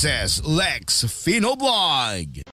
This is Lex Fino Vlog.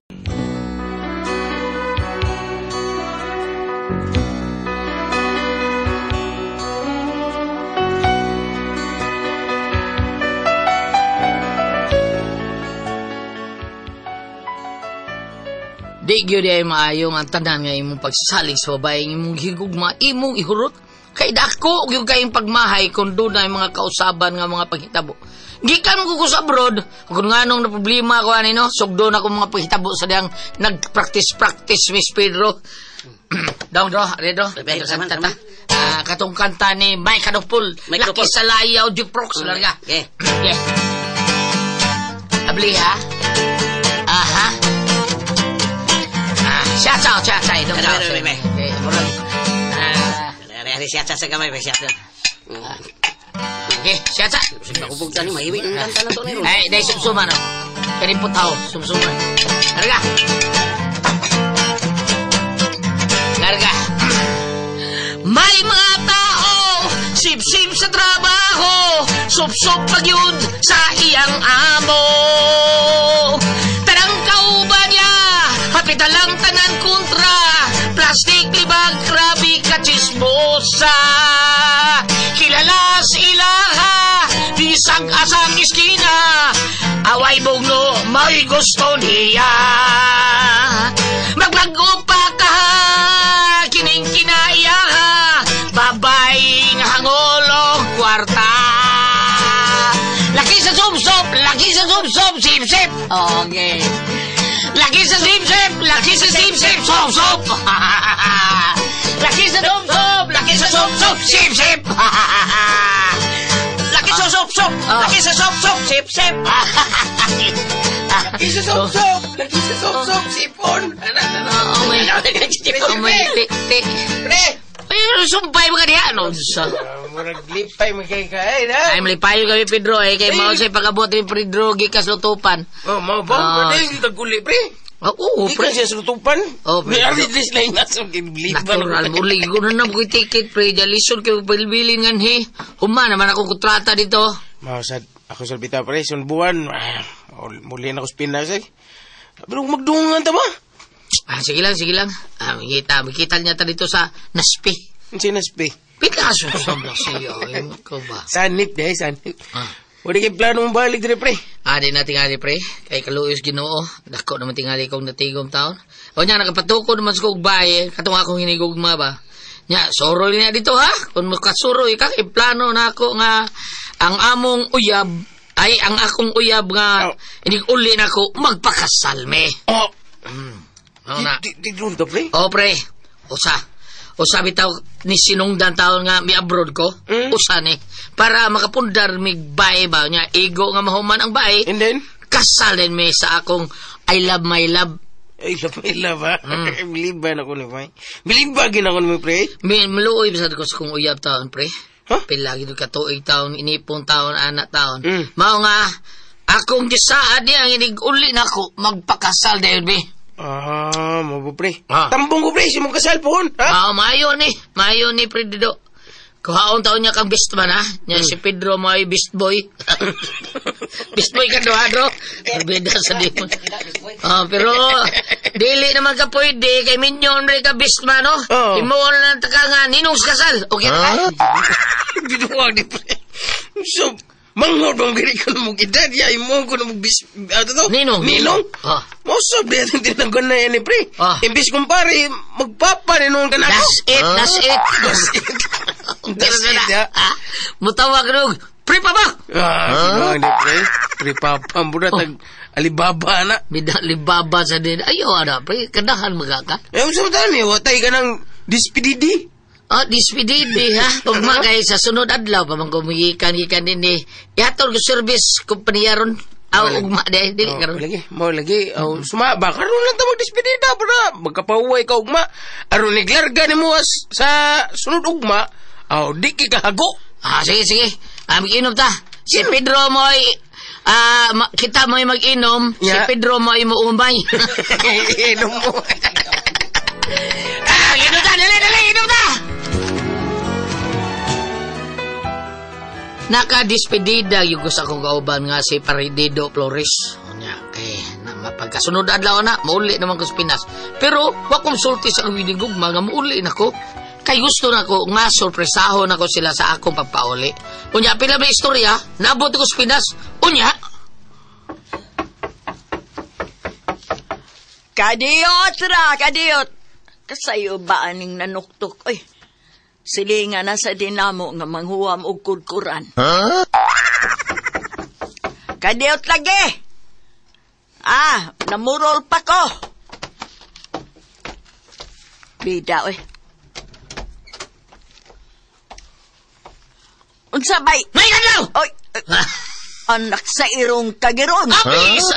Di gyud ay maayo nga tanan nga imong pagsalig sa babae imong higugma, imong ihurot. Kay dako gyud kayong pagmahay kung dunay mga kausaban nga mga paghitabo. Gikan ko sa abroad, kung nganong na problema ko ani no, sugdon ako mga paghitabo sa diyang nag-practice Miss Pedro. Dong do, redo. Pedro Santa ta. Katong kanta ni Mike Kadupul, Laki sa Layaw, Juprox larga. Okay. Okay. Abli ha. Aha. Siya sa. Ito Ano, sa. ano, Okay, murag. Ari siya sa gamay, siya. Okay, siya sa. Makubog tani mahiwi ng kanta na to ni ron. Ay, dahil sumsuma no. Kani putaw, sumsuma. Larga. Larga. May mga tao, sip-sip sa trabaho, sup-sup pag yun sa iyang amo. Tanang kauban niya, hapitan lang tanan kontra, plastic libag, grabe kachismosa. Kilala sa ilaha, bisag asang iskina, away bugno, may gusto niya. Magbago pa ka, kining kinaya, babay nga hangol og kwarta. Laki sa sumsop, laki sa sumsop, sip-sip. Okay. Laki sa sip-sip, laki sa sip-sip, sop-sop. Laki sa sumsop, laki sa sumsop, sip-sip. Laki sa sop-sop, laki sa sop-sop, sip-sip. Laki sa sop-sop, laki sa sop-sop, sipon. Oh my, oh my, tik-tik. Pre! Ay, sumpay mga diha, no? Sa. Murag lipay mo kay kain, ha? Ay, malipayo kami, Pedro, eh. Kay mao sa'y pag-abot ni Pedro, gikas lutupan. Oh, mao ba? Ah. Pwede yung taguli, pre. Oo, Pre, pre. siya sa lutupan. Oh, pre. May ari dress na yung nasa liban. Natural, muli ko na ko ticket, pre. Jalison kayo pilbilin nga, he. Huma naman akong kontrata dito. Mao sad, ako sa bitaw, pre. Sun buwan, muli na ako sa Pinas, eh. Pero magdungan ta ba? Ah, sige lang, sige lang. Ah, makita niya ta dito sa Naspi. Ang sinaspi. Pita ka sobrang siyo. Ayun ko ba? Sanip, dahil, sanip. Ah. Wala kay plano mong balik dire, pre. Ah, di na tingali, pre. Kay kaluyos Ginoo. Dako naman tingali kong natigom taon. O niya, nakapatuko naman sa kong bahay. Katong akong hinigugma ba? Nya, suroy niya dito, ha? Kung makasuroy ka, kay plano na ako nga ang among uyab, ay, ang akong uyab nga, Oh. inig-uli na ako, magpakasal me. Oh! Ano na? Di, di, di, pre. O, pre. Usa. Usa bitaw ni sinungdan taon nga mi abroad ko. Mm. Usa ni. Para makapundar mig bae ba niya. Igo nga mahuman ang bae. And then? Kasalin mi sa akong I love my love. Ay, love, I love, ha? Believe ba na ko ni pre? Believe ba gina ko ni pre? Mi maluoy bisad ko sa kong uyab taon, pre. Huh? Pila gid ka tuig taon, inipon taon, anak taon. Mm. Mao nga akong gisaad niya ang inig-uli nako magpakasal dayon be. Ah, mo ba, pre? Ah. Tambong ko, pre, si mong kasal pohon, ha? Ah, maayo ni. Maayo ni pre Dido. Kuhaon taon niya kang best man, ha? Niya si Pedro mo ay best boy. Best boy ka do, ha, bro? Bida sa di mo. Ah, pero, dili naman ka pwede kay minyon rin ka best man, no? Oo. Imo na lang taka nga, ninong sa kasal. Okay na ka? Ginuwag ni pre. So, manghod bang gini ko na mong edad, ya, imo ko na mong bis, ano to? Ninong. Ninong? Ah. Mo sab di atin tinanggon na yan ni pre. Ah. Imbis kumpare, magpapa ni noon ka na ako. That's it, that's it. That's it. That's it, ya. Ah, mutawag nog. Pre pa ba? Ah, ginuwag ni pre. Pre papa, muna tag Alibaba na. Bida libaba sa din. Ayo, ana, pre. Kanahan mga ka. Eh, sa mata ni, watay ka ng dispididi. Oh, dispididi ha. Ugma kay sa sunod adlaw pa man kumigikan-gikan din ni. Ihatod ko service kumpanya ron. Aw ugma di dili Oh, karon. lagi, mo lagi. Oh, suma ba karon lang ta magdispedida para magkapahuway ka ugma. Aron niglarga nimo sa sunod ugma. Aw, di ki kahago. Ah, sige sige. Ah, mag-inom ta. Si Pedro mo ay kita mo ay mag-inom, si Yeah. Pedro mo ay muumay. Inom mo. Ah, inom ta, dali dali, inom ta. Nakadispedida yung sa akong kauban nga si Paridido Flores. Pagkasunod adlaw na, mauli naman ko sa Pinas. Pero, wa kong sulti sa akong gugma nga mauli na ko. Kay gusto na ko nga sorpresahon ako sila sa akong pagpauli. Unya, pila may istorya, naabot ko sa Pinas. Unya, Kadiyot ra, kadiyot. Kasayo ba aning nanuktok? Oy, silinga na sa dinamo nga manghuam og kudkuran. Huh? Kadiyot lagi. Ah, namurol pa ko. Bida, oy. Unsa bay? May kadlaw! Oy, anak sa irong kagiron. Apis!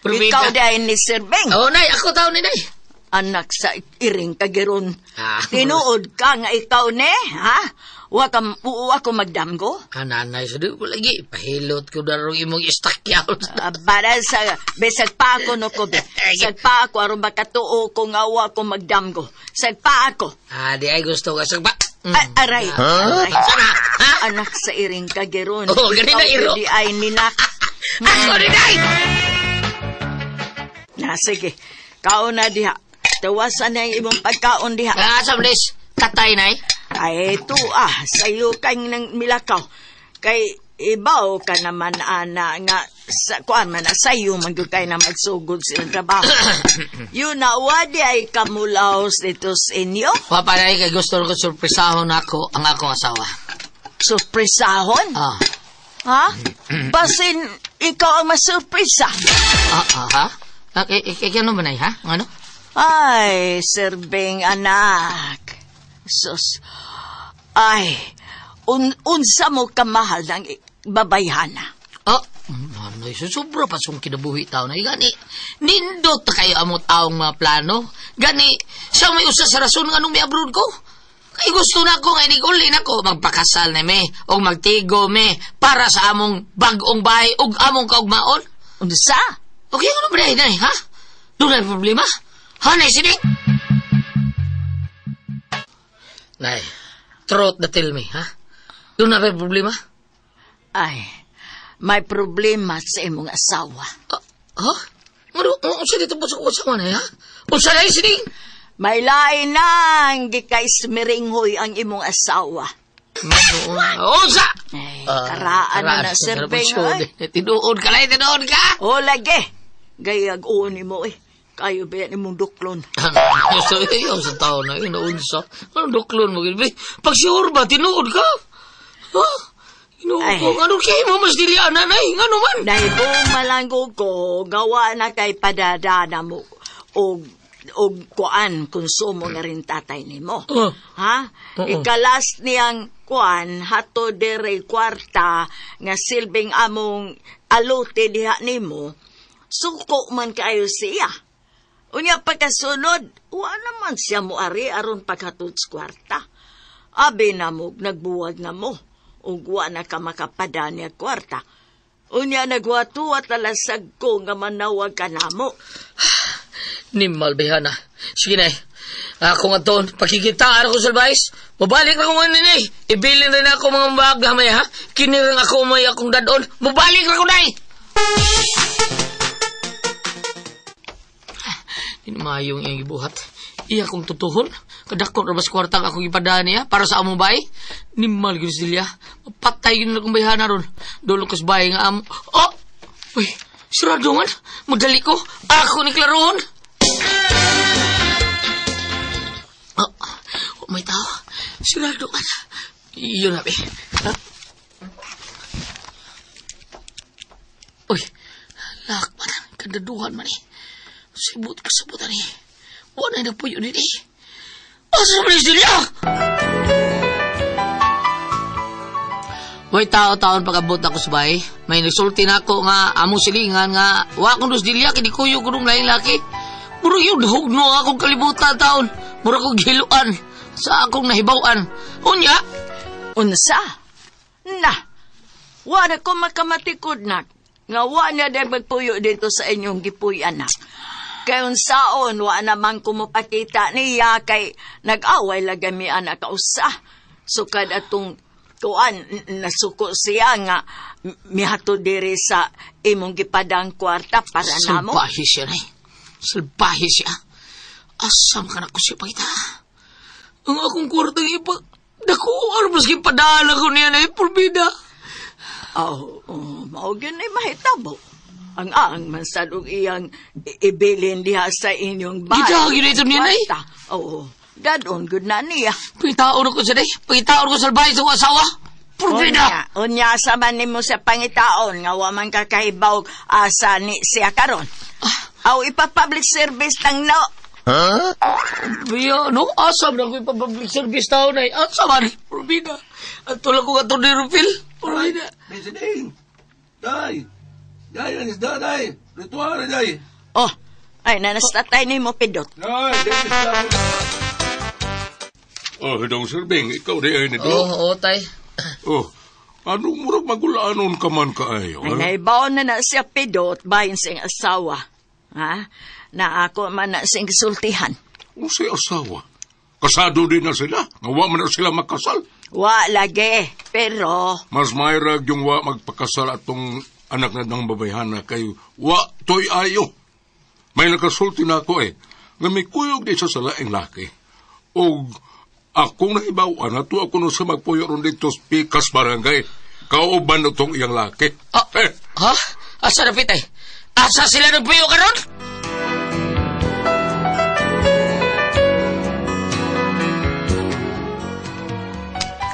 Ikaw dahil ni Sir Beng. Oh, nay, ako tao ni nay. Anak sa iring kagiron. Ah. Tinuod ka nga ikaw ne, ha? Wa ko magdamgo? Ah, nanay, sa di ko lagi. Pahilot ko darong imong istakyaw. Para sa, besag pa ako no ko. Sagpa ako, aron makatuo ko nga wa ko magdamgo. Sagpa ako. Ah, di ay gusto ka. Sagpa. Aray. Aray. Sana, ha? Anak sa iring kagiron. Oh, ganun na iro. Di ay ninak. Ako ni nay! Na, sige. Kaon na diha. Tawasan na yung imong pagkaon diha. Ah, sa bilis. Tatay, nay. Ay, ito ah. Sayo kang nang milakaw. Kay ibaw ka naman, ana, nga sa, kuan man na sayo man gyud kay na magsugod sa trabaho. Yun na, wadi ay kamulaos dito sa inyo. Wa pa nay, kay gusto ko surpresahon ako ang akong asawa. Surpresahon? Ah. Ha? Basin, ikaw ang masurpresa. Ha? Ano ba, nay, ha? Ano? Ay, Sir Beng, anak. Sus. Ay, unsa mo kamahal ng babayhana? Oh, nanay, sobra pa sung kinabuhi tao na. Gani, nindot na kayo amot awong mga plano. Gani, siya may usa sa rason nga nung may abroad ko. Kay gusto na ko, nga iniguli na ko, magpakasal na me, o magtigo me, para sa among bag-ong bahay, o among kaugmaon. Unsa? Okay, ano ba na, ha? Doon na problema? Ha, nay, sining? Nay, truth na tell me, ha? Doon na problema? Ay, may problema sa imong asawa. Ha? Ano, unsa dito po sa asawa na, ha? Unsa na, sining? May lain nang gikaismiringhoy ang imong asawa. Unsa? Ay, karaan na na, Sir Beng. Tinuod ka lang, tinuod ka! O, lagi. Gayag uon mo, eh. Kayo ba yan imong duklon? So, iyaw sa tao na, yun, naunsa. Anong duklon mo? Pag sure ba, tinuod ka? Ha? Inuod ko. Anong kaya mo mas dili, ananay? Ano man? Nahibong malanggo ko, gawa na kay padadana mo. O kuan, konsumo na rin tatay ni mo. Ha? Ikalas niyang kuan, hato dere kwarta, nga silbing among alote diha nimo, suko man kayo siya. Unya pagkasunod, wa naman siya muari aron paghatod sa kwarta. Abi na mo, nagbuwag na mo, ug wa na ka makapada niya kwarta. Unya nagwatuwa talasag ko nga manawag ka namo. Nimal bihana. Sige na. Ako nga toon, pakikitaan ako sa albais. Mabalik na ko nga nini. Ibilin rin ako mga baga may ha. Kinirang ako may akong dadon. Mabalik na ko nay. Mayong iyang ibuhat. Iya kong tutuhon. Kadakot rabas kwartang akong ipadaan niya para sa among bahay. Nimal gyud silya. Patay gyud akong bayhana ron. Dolo kas bahay nga amo. Oh! Uy, sarado man. Madali ko. Ako ni klaroon. Oh, may tao. Sarado man. Iyon na, be. Ha? Uy, lakman. Kadaduhan man eh. Sibot ka sabutan eh. Wala na nagpuyo din eh. Asa man silya? Way tao-taon pag-abot ako sa bahay. May nagsulti na ako nga among silingan nga wa akong dos dilya kini kuyo ko nung laing laki. Murag yun, hugno akong kalibutan taon. Murag kong giluan sa akong nahibawan. Unya? Unsa? Na, wa na ko makamatikod na. Nga wa na dahil magpuyo dito sa inyong gipuy, anak. Kay unsaon, wa naman kumupakita niya kay nag-away lagi mi anak kausa. Sukad atong kuan, nasuko siya nga mihatod diri sa imong gipadang kwarta para namo. Salbahe siya, nay. Salbahe siya. Asam ka na ko siya pangita. Ang akong kwartang ipa... Naku, ano mas gipadala ko niya na Purbida. Oh, mao gyud ni mahitabo. Ang ang man sad og iyang ibilin diha sa inyong bahay. Gitawag yun ito niya, nay. Oo, dadon gud na niya. Pangitaon ko siya, nay. Pangitaon ko salbahe sa akong asawa. Purbida! Unya, sa man nimo sa pangitaon nga wa man kakahibaw asa ni siya karon. Aw ipa-public service tang no. Huh? Biya, no? Asa man ako ipa-public service tao na. Asa man? Purbida. At tulad ko ka ni Rufil. Purbida. President! Day! Day, anis da, day! Ritual, day! Oh, ay, nanastatay ni mo, Pidot. Day, day, day! Oh, dong Sirbing, ikaw di ay nito. Oo, tay. Oh, anong murag magulaanon ka man kaayo? Ay, naibaon na siya, Pidot, bahin siyang asawa. Ha? Na ako man na siyang gisultihan. O si asawa? Kasado din na sila. Nga wa man na sila makasal. Wa lagi, pero... Mas mayrag yung wa magpakasal atong anak na ng babayhana kay wa to'y ayo. May nakasulti na ako eh. Nga may kuyog di sa laing laki. O akong nahibawan na to ako no sa magpuyo ron dito sa Pikas Barangay. Kauban na tong iyang laki. Ah, eh. Ha? Asa na pitay? Asa sila nagpuyo karon?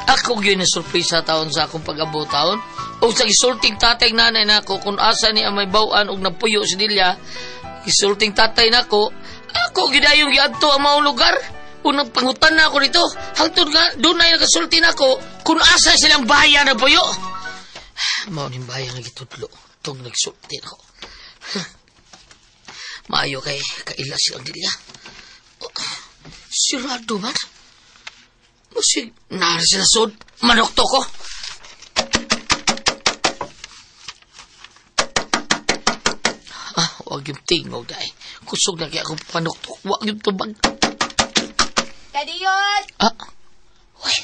Ako gyud na surpresa taon sa akong pag-abot taon. O sa gisulting tatay nanay nako kung asa ni ang may bawaan og napuyo si Delia. Gisulting tatay nako, ako gyud ayong giadto ang maong lugar. Unang pangutan na ako dito. Hangtod nga dunay nagasulti nako kung asa silang bayan nagpuyo. Mao ning bayan nga gitudlo tong nagsulti nako. Maayo kay kaila silang Delia. Oh, sirado man. Musig, nara sila sud. Manok to ko. Ah, wag yung tingog dahil. Kusog na kaya akong panuktok. Wag yung tubag. Kadiyot! Ah, uy,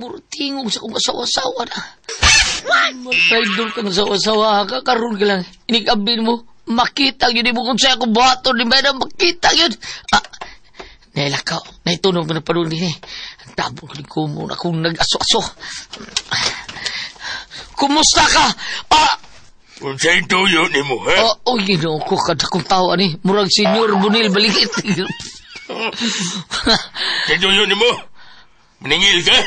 muro tingog sa akong asawa-asawa na. Mag-idol ka ng asawa-asawa ka. Karoon ka lang. Inikabin mo. Makita yun mo kung sa'yo akong buhaton. Di ba na makita yun? Ah, nailakaw. Naitunog mo na pa doon din eh. Ang tabong ko ni Kumo na akong nag-aso-aso. Kumusta ka? Ah! Kung sa'yo tuyo ni mo, ha? Oh, oh, ginoo ko. Kada kong tao, ani. Murag Senyor Bunil Baligit. Sa'yo tuyo ni mo? Maningil ka?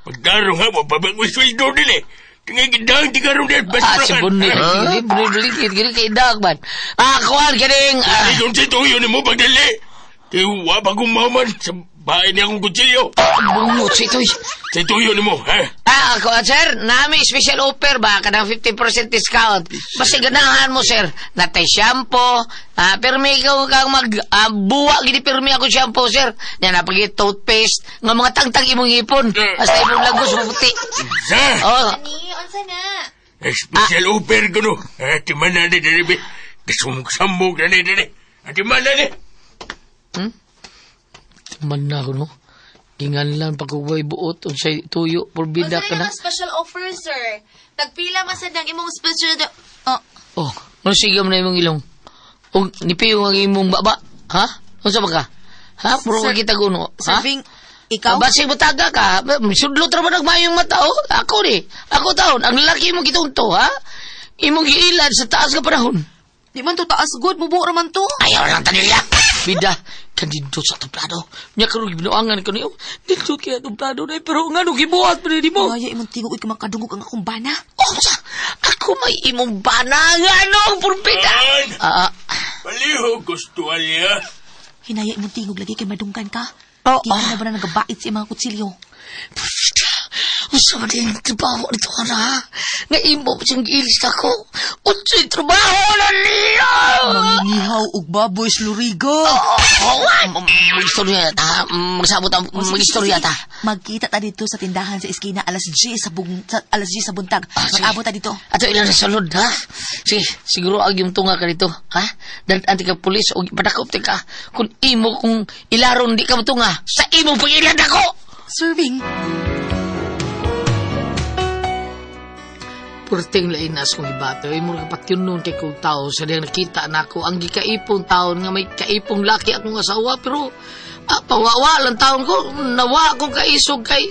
Pagdarong ha, mababag mo sweldo din eh. Tingay-gidang, tigarong din. Ah, si Bunil. Huh? Bunil Baligit. Gini kay Dag man. Ah, kuhan, ganing. Kung sa'yo tuyo ni mo, pagdali. Kaya wapag umaman sa bahay niya akong kutsilyo. Bungot si Itoy. Sa tuyo ni mo, ha? Ah, ako, sir, nami special offer ba? Kanang 50% discount. Basta ganahan mo, sir. Natay shampoo. Ah, pirmi ikaw kang mag buwa, gini pirmi ako shampoo, sir. Yan, napagit toothpaste. Nga mga tangtang imong ipon. Basta imong lagos, maputi. Sir! Oh. Ani, unsa na? Special offer ko, no? Ati man na ni, dali, kasumog-sambog na ni, dali. Ati man na ni. Hmm? Man na ako, no? Ginganlan pagkuway buot unsay tuyo porbida ka na. Unsa special offer, sir? Tagpila man sad ang imong special. Oh. Oh, ano sige mo na imong ilong? Og nipiyo ang imong baba, ha? Unsa ba ka? Ha? Puro ka kita guno, ha? Serving ikaw? Basig butaga ka, sudlot ra ba nagmayong mata, oh? Ako ni. Ako taon, ang laki imong gitunto, ha? Imong giilad sa taas nga panahon. Di man to taas good, mubuo ra man to. Ayaw lang tanilya. Bida, kandido sa tuplado. Nya karon gibinuangan ko niyo. Dito kaya tuplado na pero ngano gibuhat pa ni mo? Ay, imong tingog ikaw makadungog ang akong bana. Oh, sa, ako may imong bana ngano ang purbida. Palihog gusto niya. Hinaya imong tingog lagi kay madunggan ka. Oh, Kita na ba na nagabait sa mga kutsilyo? Unsa man din trabaho nito ka na? Nga imo siyang giilis na ko. Unsa'y trabaho na niya? Mangingihaw og baboy slurigo. Mag-istorya ta. Magsabot ang mag-istorya ta. Magkita ta dito sa tindahan sa eskina alas 10 sa alas 10 sa buntag. Mag-abot ta dito. Ato ilang sa sulod, ha? Sige, siguro ag yung tunga ka dito, ha? Dahil anti ka pulis o padakop ka. Kung imo kung ilaron di ka matunga, sa imo pag-ilad ako! Serving. Purting lain na akong gibato. Ay, mura kapatyon nun kay kong tao. Sa diyang nakita na ako, ang gikaipong taon nga may kaipong laki akong asawa. Pero, pawawa lang taon ko. Nawa akong kaisog kay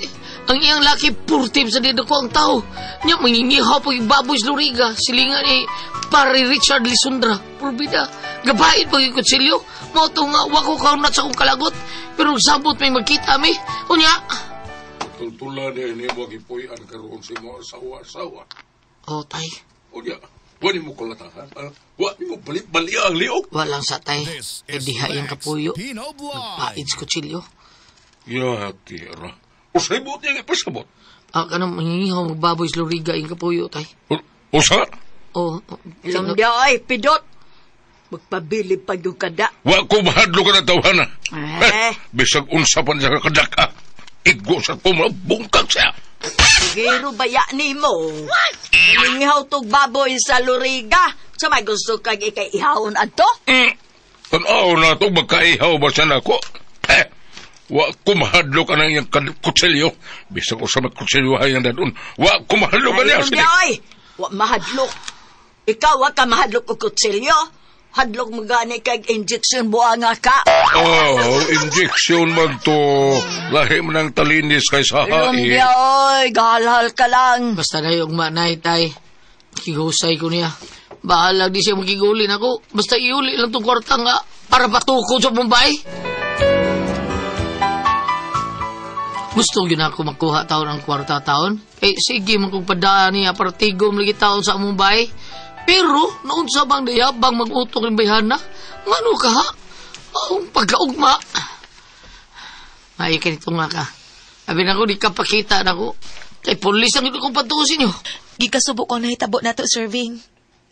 ang iyang laki purtim sa dito ko ang tao. Nya, mangingihaw pag baboy sa Loriga. Silingan ni pare Richard Lisundra. Purbida. Gabait pag ikutsilyo. Mao to nga, wako kaunat sa akong kalagot. Pero sabot may magkita mi. Unya. Tultula niya ni mo gipuy-an karon si mo asawa-asawa. Oh, tay. Unya, wa nimo kulatahan. Wa nimo balik-balik ang liog. Walang sa tay. This Eh, is diha iyang Lex kapuyo. Pino Vlog. Nagpait sa kutsilyo. Ya, tira. Usay buot niya ipasabot. Kanang mangingihaw magbaboy sa Loriga iyang kapuyo, tay. Usa? Oh, oh, Lumdi ay, pidot. Magpabili pa yung kada. Wa ko mahadlo ka na tawhana. Eh. Bisag unsa pa niya kadaka. Igo sa ko bungkag siya. Giro baya ni mo. Mangingihaw tog baboy sa Loriga. Sa may gusto kag ikay ihawon adto? Tanaw na ito, magkaihaw ba siya na ako? Eh, wa ko mahadlo ka na iyang kutsilyo. Bisag usa magkutsilyo ay ang dadun. Wa ko mahadlo ka niya. Ay, Sige. ay, wa mahadlok. Ikaw wa ka mahadlok og kutsilyo. Hadlok mo gani kag injection buanga ka. Oh, injection man to. Lahi mo ng talinis kay sa Lumdi hain. ay, galhal ka lang. Basta na yung manay, tay. Kigusay ko niya. Bahala di siya makigulin ako. Basta iuli lang tong kwarta nga para patukod sa Mumbai. Gusto yun ako makuha taon ang kwarta taon. Eh, sige, man kong padaan niya para tigom lagi taon sa Mumbai. Pero, noon sa bang dayabang mag-utok ng bayhana, ngano ka ha? Ang pagkaugma. Ay, kanito nga ka. Sabi na ko, di ka pakita na ko. Kay pulis ang ito kong patusin nyo. Gikasubo ko nahitabo nato, serving.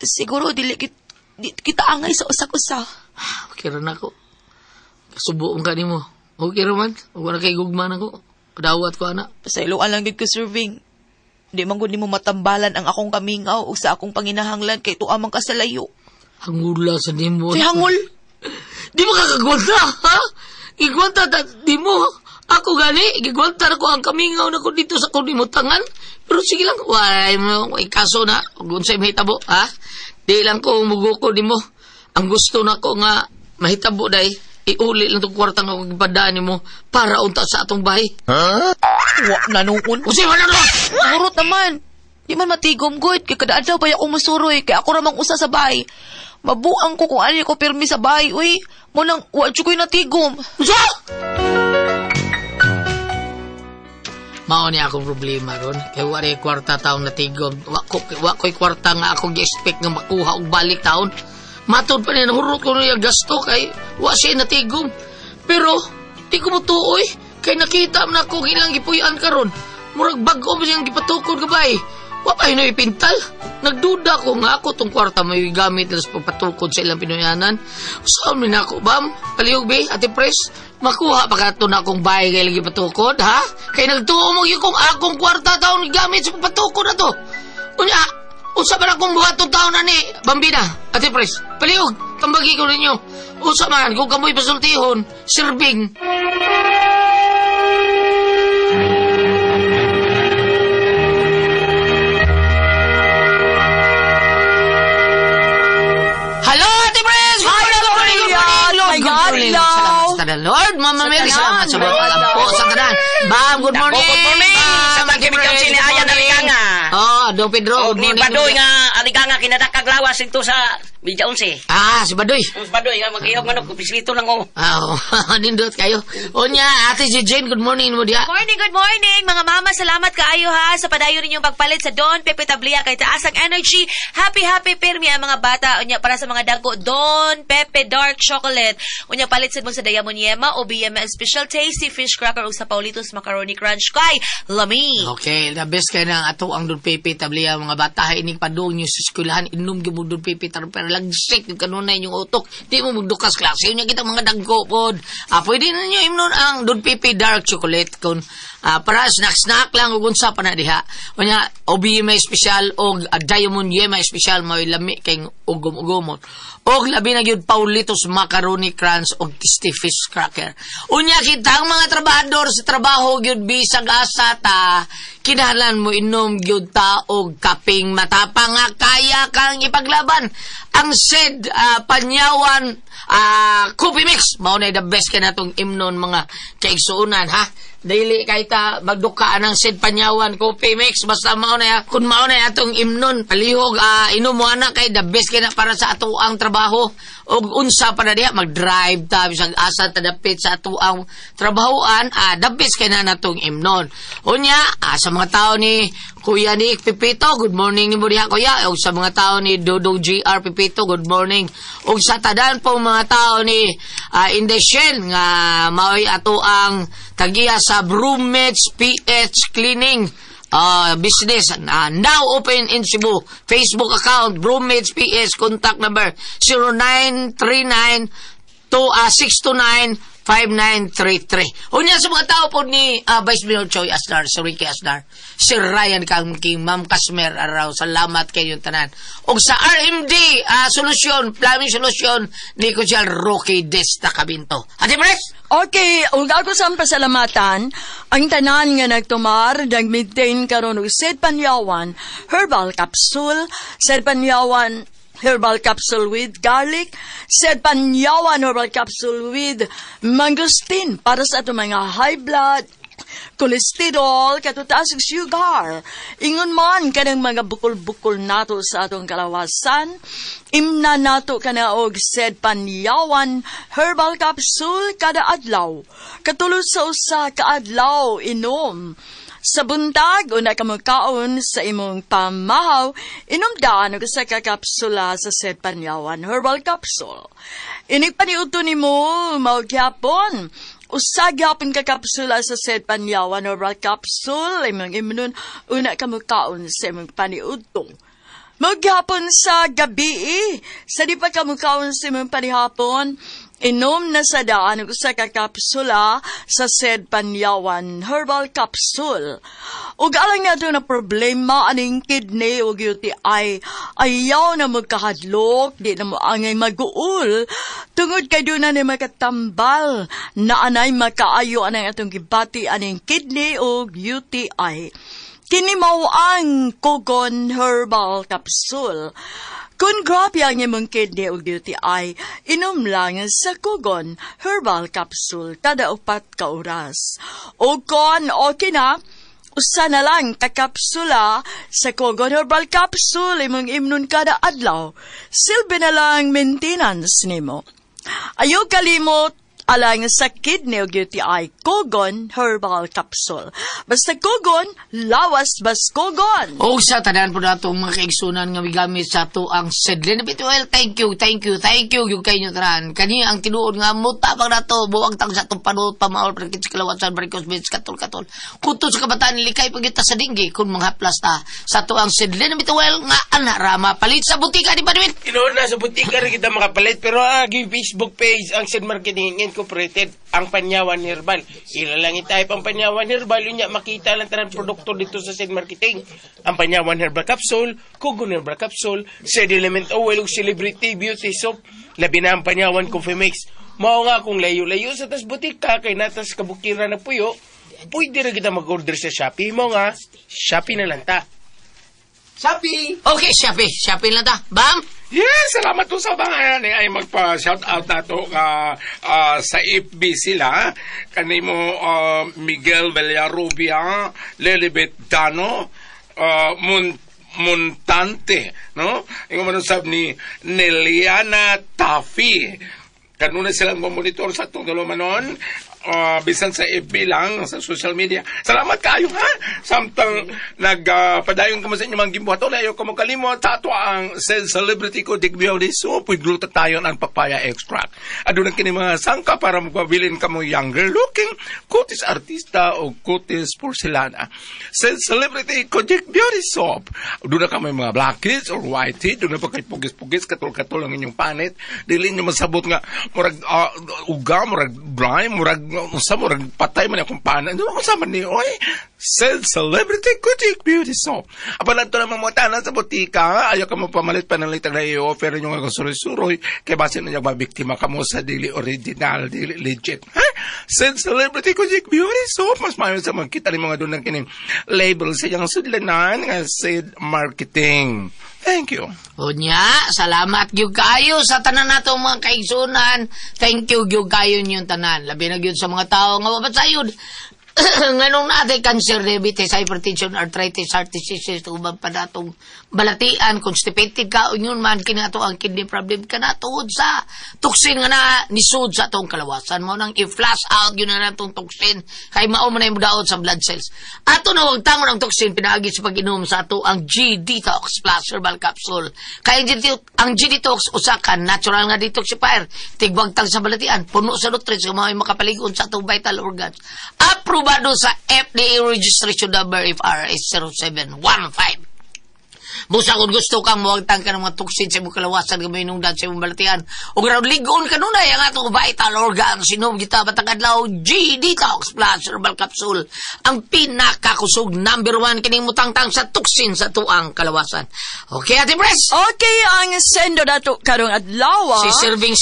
Siguro dili kita angay sa usak-usa. Okay ra na ako. Kasubuong ka nimo. Okay ra man. Huwag na kay gugma na ko. Dawat ko, ana. Pasayloan lang gid ko, serving. Di man gud nimo matambalan ang akong kamingaw o sa akong panginahanglan kay tuwa man ka sa layo. Hangula sa nimo. Say hangol. Di mo kakagwanta, ha? Gigwanta ta, di mo. Ako gani, gigwanta na ko ang kamingaw na ko dito sa kunimutangan. Pero sige lang, walay mo, way kaso na. Kung sa'yo mahitabo, ha? Di lang ko muguko di mo. Ang gusto na ko nga mahitabo day, iuli lang itong kwarta nga kong ipadaan nimo para unta sa atong bahay. Wa na noon. Usi, wala na! Murot naman. Di man matigom good. Kay kada adlaw pa ako musuroy. Kay ako ramang usa sa bahay. Mabuang ko kung ano ko pirmi sa bahay. Uy, mo nang wa jud ko'y natigom. Unsa? Mao ni akong problema ron. Kay wa rin kwarta taon natigom. Wa ko'y kwarta nga ako gi-expect nga makuha og balik taon. Matod pa niya, nahurot ko niya gasto kay wa siya natigom. Pero, di ko mutuoy. Kay nakita man ako ilang gipuy-an karon. Murag bag-o man siyang gipatukod gabay. Wa pa yun ipintal. Nagduda ko nga ako tong kwarta may gamit nila sa pagpatukod sa ilang Pinoyanan. Saan man ako, bam? Palihog be, Ate Pres, makuha pa ka ito na akong bahay kay lagi patukod, ha? Kay nagtuo mo yung kung akong kwarta taon gamit sa pagpatukod na to. Unya, usa man akong buhaton taon na ni Bambina, Ate Pres, palihog, tambagi ko ninyo. Usa man, kung kamoy pasultihon, sirbing. Hello, Ate Pres! Good morning, good morning, good morning, Lord. Good morning. Salamat sa tanan, Lord. Mama Mary, salamat sa mga alampo sa tanan. Bam, good morning. Good morning. Bam, Sa Ate mga Pres, kibigyan sini good ayan morning. alikanga. Oh, Don Pedro, Og good ni morning. Badoy nga alikanga kinadakag lawas dito sa Bija 11. Ah, si Badoy. Ang Badoy nga mag-ihog manok pislito lang oh. Ah, oh, nindot kayo. Onya, Ate si Jane, good morning mo diha. Morning, good morning. Mga mama, salamat kaayo ha sa padayon ninyong pagpalit sa Don Pepe Tablia kay taas ang energy. Happy, happy pirmi ang mga bata. Unya para sa mga dagko, Don Pepe Dark Chocolate. Unya palit sad mo sa Diamond Yema o BMS Special Tasty Fish Cracker ug sa Paulitos Macaroni Crunch kay Lami. Okay, the best kay nang ato ang Don Pepe Tablia mga bata ha ining padung nyo sa eskwelahan inom gyud mo Don Pepe taron pero lagsik yung kanunay inyong utok. Di mo magdukas klase unya kita mga dagko pod. Ah, pwede na ninyo imnon ang Don Pepe Dark Chocolate kung Para snack-snack lang ug unsa pa na diha. Unya OB may espesyal og Diamond Yema espesyal mao'y lami kay ugom-ugomon. Og labi na gyud Paulitos Macaroni Crunch og Tasty Fish Cracker. Unya kitang mga trabahador sa trabaho gyud bisag asa ta, kinahanglan mo inom gyud ta og kaping matapang nga kaya kang ipaglaban. Ang said Panyawan Coffee Mix mao na the best kay natong imnon, mga kaigsuonan, ha. Dili kay ta magduka ang said Panyawan Coffee Mix, basta mao na kun mao na atong imnon, palihog inom mo ana kay the best kay na para sa ato ang trabaho ug unsa pa na diha, mag-drive ta bisag asa ta dapit sa ato ang trabahoan, the best kay na natong imnon. Unya sa mga tao ni Kuya Nick Pipito, good morning nimo diha, kuya. Ug sa mga tao ni Dodong GR Pipito, good morning. Ug sa tanan po mga tao ni Indeshen nga maoy ato ang tagiya sa Broommates PH Cleaning business, now open in Cebu. Facebook account Broommates PH, contact number 0939 2 629 5933. Unya sa mga tao po ni Vice Mayor Choi Asnar, si Ricky Asnar, si Ryan Kang Ma'am Kasmer Araw, salamat kayong tanan. Og sa RMD Solution, Plumbing Solution ni Kusyal Rocky Desta Cabinto. Ate Pres? Okay, ug ako sa pasalamatan ang tanan nga nagtumar, nag-maintain karon og Sed Panyawan Herbal Capsule, Sed Panyawan Herbal Capsule with Garlic, Sed Panyawan Herbal Capsule with Mangosteen para sa atong mga high blood, cholesterol, katutaas ug sugar. Ingon man kanang mga bukol-bukol nato sa atong kalawasan, imna nato kana og Sed Panyawan Herbal Capsule kada adlaw. Katulo sa usa ka adlaw inom. Sa buntag, una ka mokaon sa imong pamahaw, inom daan og usa ka kapsula sa Sed Panyawan Herbal Capsule. Inig paniudto nimo, mao gyapon usa gyapon ka kapsula sa Sed Panyawan Herbal Capsule imong imnon una ka mokaon sa imong paniudto. Magyapon sa gabi, sa di pa ka mokaon sa imong panihapon, inom na sa daan og usa ka kapsula sa Sed Panyawan Herbal Capsule. Ug alang nato na problema aning kidney ug UTI, ayaw na magkahadlok, di na mo angay maguol, tungod kay doon na ni makatambal na anay makaayo anang atong gibati aning kidney ug UTI. Kini mao ang Kogon Herbal Capsule. Kung grabe ang imong kidney ug UTI, inom lang sa Kogon Herbal Capsule kada 4 ka oras. O kon okay na, usa na lang ka kapsula sa Kogon Herbal Capsule imong imnon kada adlaw. Silbi na lang maintenance nimo. Ayaw kalimot alang sa kidney ug UTI, Kogon Herbal Capsule. Basta Kogon, lawas bas Kogon. O sa tanan po nato mga kaigsunan nga migamit sa ato ang Sedlin Oil, thank you, thank you, thank you yung kayo tanan. Kani ang tinuod nga mutabang nato, buwag tang sa atong panuot, pamaol, pagkit sa kalawasan, barikos, bits, katol, katol. Kuto sa kabataan, likay pagita sa dinggi, kung mga haplas ta. Sa ato ang Sedlin Oil nga ana rama, palit sa butika, di ba David? Tinuod na sa butika rin kita makapalit, pero ang Facebook page ang Sed Marketing Incorporated, ang Panyawan Herbal. Ila lang i-type ang Panyawan Herbal, yun niya makita lang tanan produkto dito sa Sed Marketing. Ang Panyawan Herbal Capsule, Kogon Herbal Capsule, Sed Element Oil, ug Celebrity Beauty Soap, labi na ang Panyawan Coffee Mix. Mao nga kung layo-layo sa tas butika kay natas kabukiran na puyo, pwede ra kita mag-order sa Shopee. Mao nga, Shopee na lang ta. Shopee! Okay, Shopee. Shopee lang ta. Bam! Yes, salamat po sa mga ay magpa-shout out nato sa FB sila. Kanimo Miguel Villarubia, Lelibet Dano, Montante, no? Ingon man usab ni Neliana Tafi. Kanuna silang monitor sa atong dalawa noon. Bisan sa FB lang, sa social media. Salamat kayo, ha? Samtang nagpadayon ka mo sa inyong mga gimbuhaton, ayaw ka mo kalimot sa ato ang Celebrity ko, Dick Beauty Soap with glutathione and papaya extract. Aduna kini mga sangka para magpabilin ka mo younger looking, kutis artista o kutis porcelana. Sa Celebrity ko, Dick Beauty Soap. Aduna ka may mga blackheads or whiteheads, aduna pa kay pugis-pugis, katol-katol ang inyong panit. Dili nyo masabot nga, murag uga, murag dry, murag Unsa mo patay man akong pana. Ano unsa man ni oy? Said Celebrity Kutik Beauty Soap. Apan ato naman mo tanan sa botika, ayaw ka mo pamalit panalitan na i-offer ninyo nga suroy-suroy kay basin na mabiktima ka mo sa dili original, dili legit. Ha? Said Celebrity Kutik Beauty Soap. Mas mayo sa magkita ni mga doon ng kining label sa iyang sudlanan nga Said Marketing. Thank you. Unya, salamat gyud kaayo sa tanan nato mga kaigsunan. Thank you gyud kaayo ninyong tanan. Labi na gyud sa mga tawo nga mapasayod. Nganong natin cancer, diabetes, hypertension, arthritis, heart diseases, uban pa natong balatian, constipated ka, yun man, kinato ang kidney problem ka na, tuod sa toxin nga na nisud sa atong kalawasan. Mao nang i-flush out yun na natong toxin, kay mao man na yung daot sa blood cells. Ato na wag tangon ang toxin, pinaagi sa pag-inom sa ato ang G-Detox Plus Herbal Capsule. Kay ang G-Detox, usa ka natural nga detoxifier, tigwagtang sa balatian, puno sa nutrients, nga mao'y makapaligon sa atong vital organs. Aprobado sa FDA registration number FRS 0715. Busa kung gusto kang muwagtang ka ng mga toxin sa imong kalawasan, gamay nungdan sa imong balatian, o graw ligon ka nunay ang atong vital organs, sinom kita batang adlaw, G-Detox Plus Herbal Capsule, ang pinakakusog number 1 kining mutangtang sa toxin sa tuang kalawasan. Okay, Ate Pres? Okay, ang sendo dato karong adlaw. Si serving,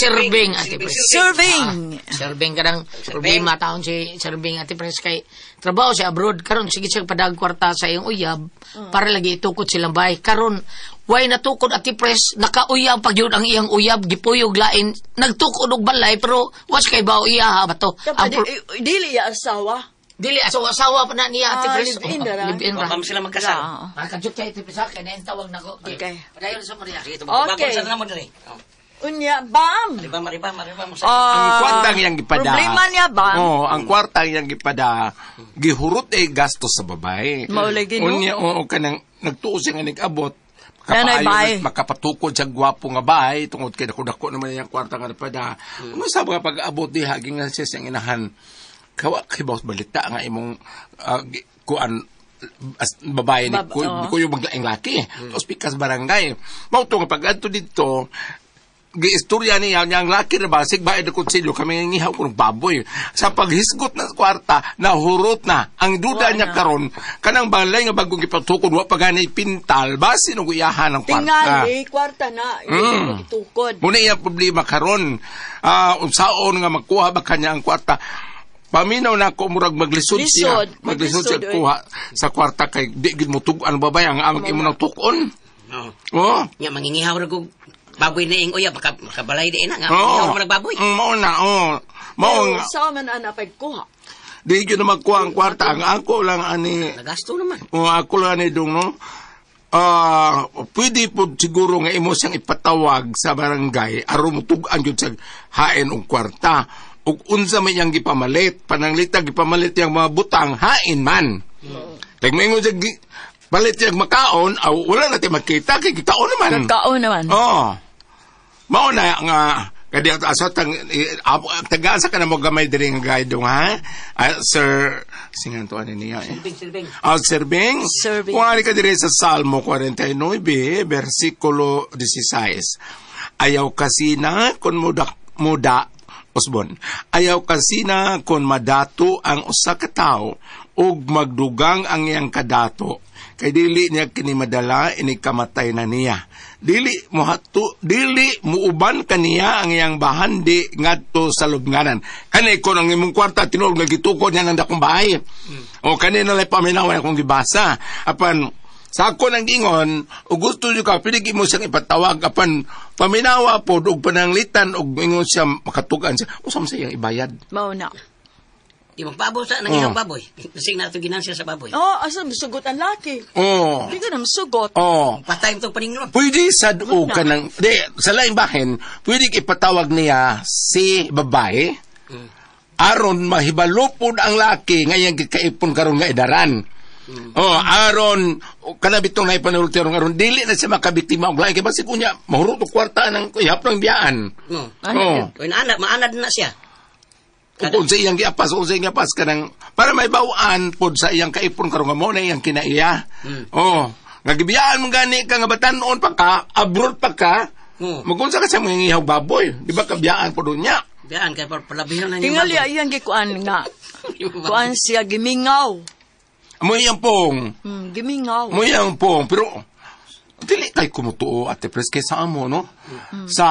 Ate Pres. Serving. Serving ka ng problema taon si serving, Ate Pres, kay trabaho siya abroad karon sige siya padag kwarta sa iyong uyab para lagi itukod silang bahay karon way natukod Ate Pres nakauyab pag yun ang iyang uyab gipuyog lain nagtukod og balay pero was kay bao iya ha ba to ang dili ya asawa dili asawa pa na niya Ate Pres live-in ra live-in ra Wa sila magkasal makajud kay Ate Pres kay nain tawag nako okay padayon sa Maria okay unya bam mariba ang kwartang iyang gipada. Problema niya bam. Oh, ang kwartang iyang gipada gihurot ay gastos sa babae. Maulay gino. Unya oo kanang nagtuo siya nga nag-abot. Kapaayo makapatukod sa gwapo nga bahay tungod kay dako-dako naman iyang kwarta nga napada. Unsa sa mga pag-abot diha gingan siya siyang inahan. Kawa kay boss balita nga imong kuan babae ni kuyo maglaing laki. Tapos pikas barangay. Mao to nga pag-adto didto giistorya niya niyang laki na basig bae de kutsilyo kami ngihaw ko ng baboy sa paghisgot na kwarta nahurot na ang duda niya karon kanang balay nga bagong gipatukod wa pa gani pintal basin og iyahan ang kwarta tingali kwarta na itukod muna iyang problema karon unsaon nga makuha ba kanya ang kwarta paminaw na ako murag maglisod siya maglisod siya kuha sa kwarta kay di gid mo tug-an babay ang amag imo nang tuk-on oh nya mangingihaw ra kog baboy na ing uya, makabalay di na nga. Oh, baboy. Mao na, oh. Mao nga. Sa man ana pagkuha. Di gyud na magkuha ang kwarta. Ang ako lang ani. Nagasto naman. Oh, ako lang ani dong no. Pwede po siguro nga imo siyang ipatawag sa barangay aron mutug-an gyud sa hain og kwarta. Ug unsa man iyang gipamalit, pananglita gipamalit iyang mga butang hain man. Kay moingon siya palit siyang makaon, aw, wala natin makita kay kikaon naman. Kakaon naman. Oo. Mao na nga kadi asa tang tagaan sa kana mo gamay diri nga guide ha. Sir singan to ani niya eh. Serving. Serving. Kung ari ka diri sa Salmo 49 versikulo 16. Ayaw kasina kon muda usbon. Ayaw kasina kon madato ang usa ka tawo ug magdugang ang iyang kadato. Kay dili niya kini madala ini kamatay na niya. Dili mo dili muuban kaniya ang iyang bahandi ngadto sa lubnganan. Kani kon ang imong kwarta tinuod nga gitukod niya ng dakong bahay. O kani na lay paminawan akong gibasa. Apan sa ako nang gingon, o gusto niyo ka pwede mo siyang ipatawag apan paminawa pod og pananglitan og ingon siya makatugan siya. Usa man sa iyang ibayad. Mao na. Di magpabo sa nangihang baboy. Nasing na ito ginansya sa baboy. Oh, asa sugot ang laki. Oh. Di ka na sugot. Oh. Patay mo itong paninglon. Pwede sad o ka ng... Di, sa laing bahin, pwede ipatawag niya si babae. Aron mahibalupod ang laki ngayang kikaipon karon nga idaran. Oh, aron kana bitong naipanulti aron dili na siya makabiktima og lain kay basig unya mahurot og kwarta ng ihap ng biyaan. Oh. Oh. Maanad na siya. Kung sa iyang giapas, o sa iyang giapas kanang para may bawaan pod sa iyang kaipon karon nga mo na iyang kinaiya. Oh, nga gibiyaan mo gani ka nga batan-on pa ka, abroad pa ka. Magunsa ka sa mga ngihaw baboy, di ba kabiyaan pod niya? Daan kay palabihan na niyo. Tingali iyang gikuan nga. Kuan siya gimingaw. Mo iyang pong. Gimingaw. Mo iyang pong. Pero, dili kay kumutuo, Ate Pres, kay sa amo, no? Sa,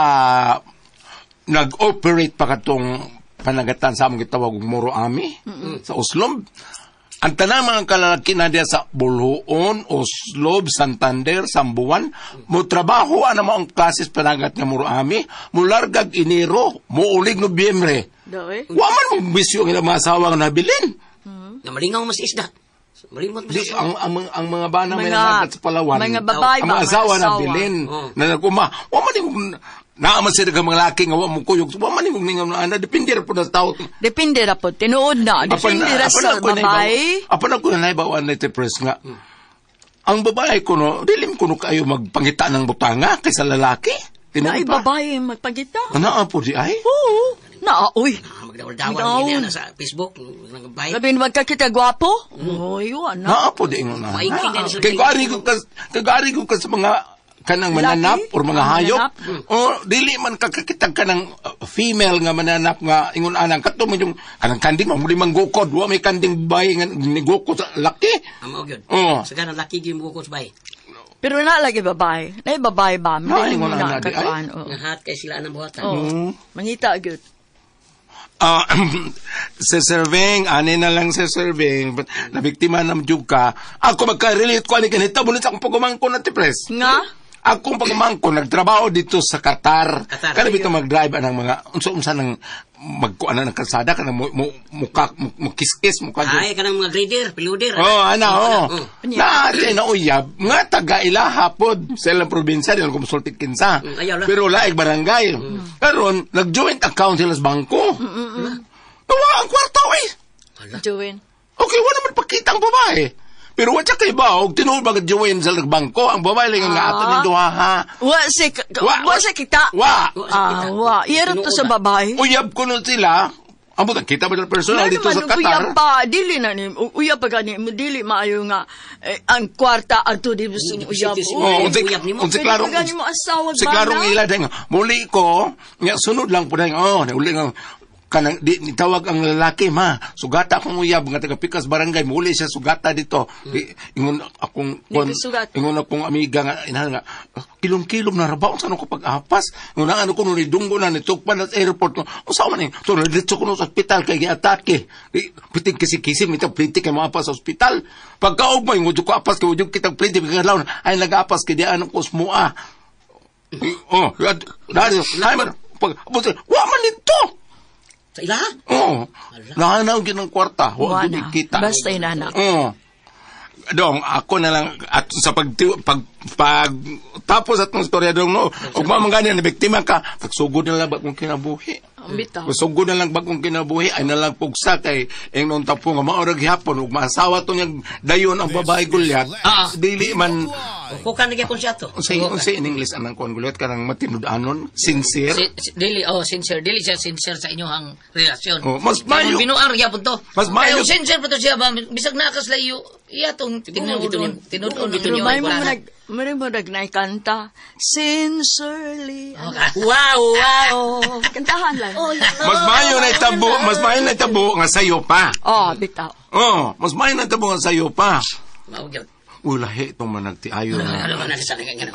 nag-operate pa katong panagatan sa among gitawag og Moro Ami, sa Oslob. Ang tanang mga kalalaki na diya sa Bolhoon, Oslob, Santander, Sambuan, mo trabaho ana mo ang klases panagat nga Moro Ami, mulargag Enero, muulig Nobyembre. Daw eh. Wa man mong bisyo ang ilang mga asawa nga nabilin. Na malingaw mas isda. Malingaw mas Di, isda. ang mga bana may nanagat sa Palawan. Mga babae ang ba, mga mga asawa na asawa. bilin. Oh. Na naguma. Wa man yung naaman sila ka mga laki nga wa mo kuyog. Wa man yung ningaw na ana. Depende ra po na tao. Depende ra po. Tinuod na. Depende ra sa babae. Apan ako na naibawan na press nga. Ang babae ko no, dilim ko no kayo magpangita ng butanga kaysa lalaki. Na Tinuod ay ba? babae magpagita. Ana po di ay. Oo. Na, uy. Magdawal-dawal gini ana sa Facebook, nang bahay. Labi naman ka kita gwapo. Uy, wala. Naa po di ingon na. Maigi din sa- Kay gari ko ka kay gari ko ka sa mga kanang mananap Laki? or mga Ah, hayop mananap. o dili man kakakita ka ng female nga mananap nga ingon anang kato mo yung kanang kanding mo muli manggukod wa may kanding babae nga nigukod sa laki. Amo gyud. Oo. Sa ganang laki gyud mo sa bahay. Pero na lagi babae. Na babae ba? Na, Dili ingon mo na, na di ay. kakuan. Oo. Nga hat kay sila anang buhatan. Oo. Mangita gyud. Ah, sa serving, ani na lang sa serving, but nabiktima na jud ka. Ako magka-relate ko ani ganito, bulit akong pagumangko na tipres. Nga? Akong pagumangko nagtrabaho dito sa Qatar. Qatar. Kada bitaw mag-drive anang mga unsa-unsa nang magkuan na ng kalsada kanang mo, mo, muka mo, kiskis muka. Ay kanang mga grader, piloder. Oh, ana oh. Oh. Na ate na uyab nga taga ilaha pod sa ilang probinsya dili ko musulti kinsa. Ayaw lang. Pero laig barangay. Karon nag-joint account sila sa bangko. Nawa ang kwarta oy. Join. Okay, wala naman pakita ang babae. Pero wa siya kay ba og tinuod ba join sa bangko ang babae lang nga ato ning duha ha. Wa si wa si kita. Wa. Ah, wa. Iyaro to sa babae. Uyab ko nun sila. Amo kita ba personal dito sa Qatar? Uyab pa, dili na ni uyab pa gani mo dili maayo nga eh, ang kwarta adto di sa uyab. Oh, unsay klarong gani mo asawa si klarong ila dahil nga, muli ko, nga sunod lang po dahil, oh, uli nga, kanang di tawag ang lalaki ma sugata akong uyab nga taga Pikas barangay muli siya sugata dito. Di, ingon akong kon, ingon akong amiga nga inahan nga kilom-kilom na ra ba unsa ko pag-apas ingon ang ano ko nung nidunggo na nitugpan na sa airport unsa man ni so didto ko sa ospital kay giatake. Di pitig kisi-kisi mitag plintik kay moapas sa ospital pagkaugma ingon ko apas kay wajud kitag plintik kay ay nag-apas kay di ano ko smua. Oh, dali ay man pag wa man nito sa ila? Oo. Nahanaw gid ng kwarta. Wa gid kita. Basta inana. Oo. Dong, ako na lang at sa pag pag, pag tapos atong istorya dong no. Ug mamangani na biktima ka, pagsugod na lang bagong kinabuhi. Bitaw. Pagsugod na lang bagong kinabuhi ay na lang pugsa kay ingnon tapo nga maorag gihapon ug maasawa to niyang dayon ang babae gulyat. Dili man Kukan na gyapon siya to. Unsay in English anang kuan gulyat kanang matinud-anon, sincere. Dili oh sincere, dili siya sincere sa inyong relasyon. Oh, mas mayo. Binuang gyapon to. Mas mayo. Sincere pa to siya ba bisag nakaslayo iya tong tinuod-on tinuod-on Pero may mo nag naikanta sincerely. Wow, wow. Kantahan lang. Mas mayo na itabo, mas mayo na itabo nga sayo pa. Oh, bitaw. Oh, mas mayo na itabo nga sayo pa. Mao gyud. Uy, lahi itong managtiayo na.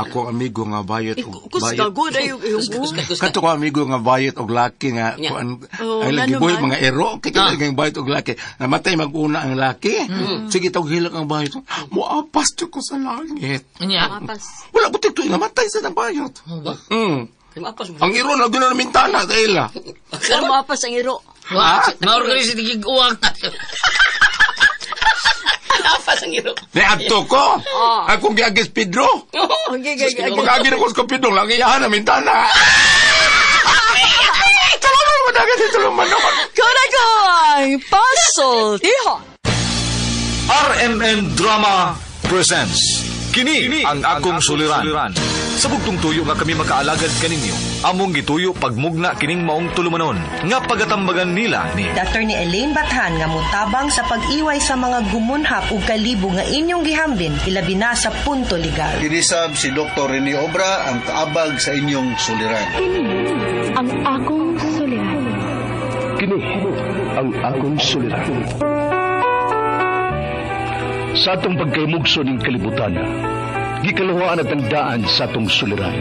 Ako amigo nga bayot og bayot. Kato ko amigo nga bayot og laki nga kuan ay lagi boy mga ero kay kay bayot og laki. Namatay mag-una ang laki. Sige tawag hilak ang bayot. Moapas to ko sa langit. Nya. Wala ko tigto namatay sa bayot. Ang iro na gina mintana sa ila. Moapas ang iro. Ha? Maorganize tigig uwang. Apas ang iro. Ni adto ko. Akong giagis Pedro. Pag-agi na ko sa Pedro, lang iyahan na mintana. Tulungan mo dagat ito lang manon. Kuragoy, Pasultihan. RMN Drama presents Kini ang akong suliran. Sa bugtong tuyo nga kami makaalagad kaninyo, among gituyo pagmugna kining maong tulumanon nga pagatambagan nila ni Dr. ni Elaine Bathan nga mutabang sa pag-iway sa mga gumunhap ug kalibo nga inyong gihambin ilabi na sa punto legal. Kinisab si Dr. Rene Obra ang kaabag sa inyong suliran. Kini ang akong suliran. Kini ang akong suliran. Sa atong pagkaymugso ning kalibutan, gikaluhaan at ang daan sa atong suliran.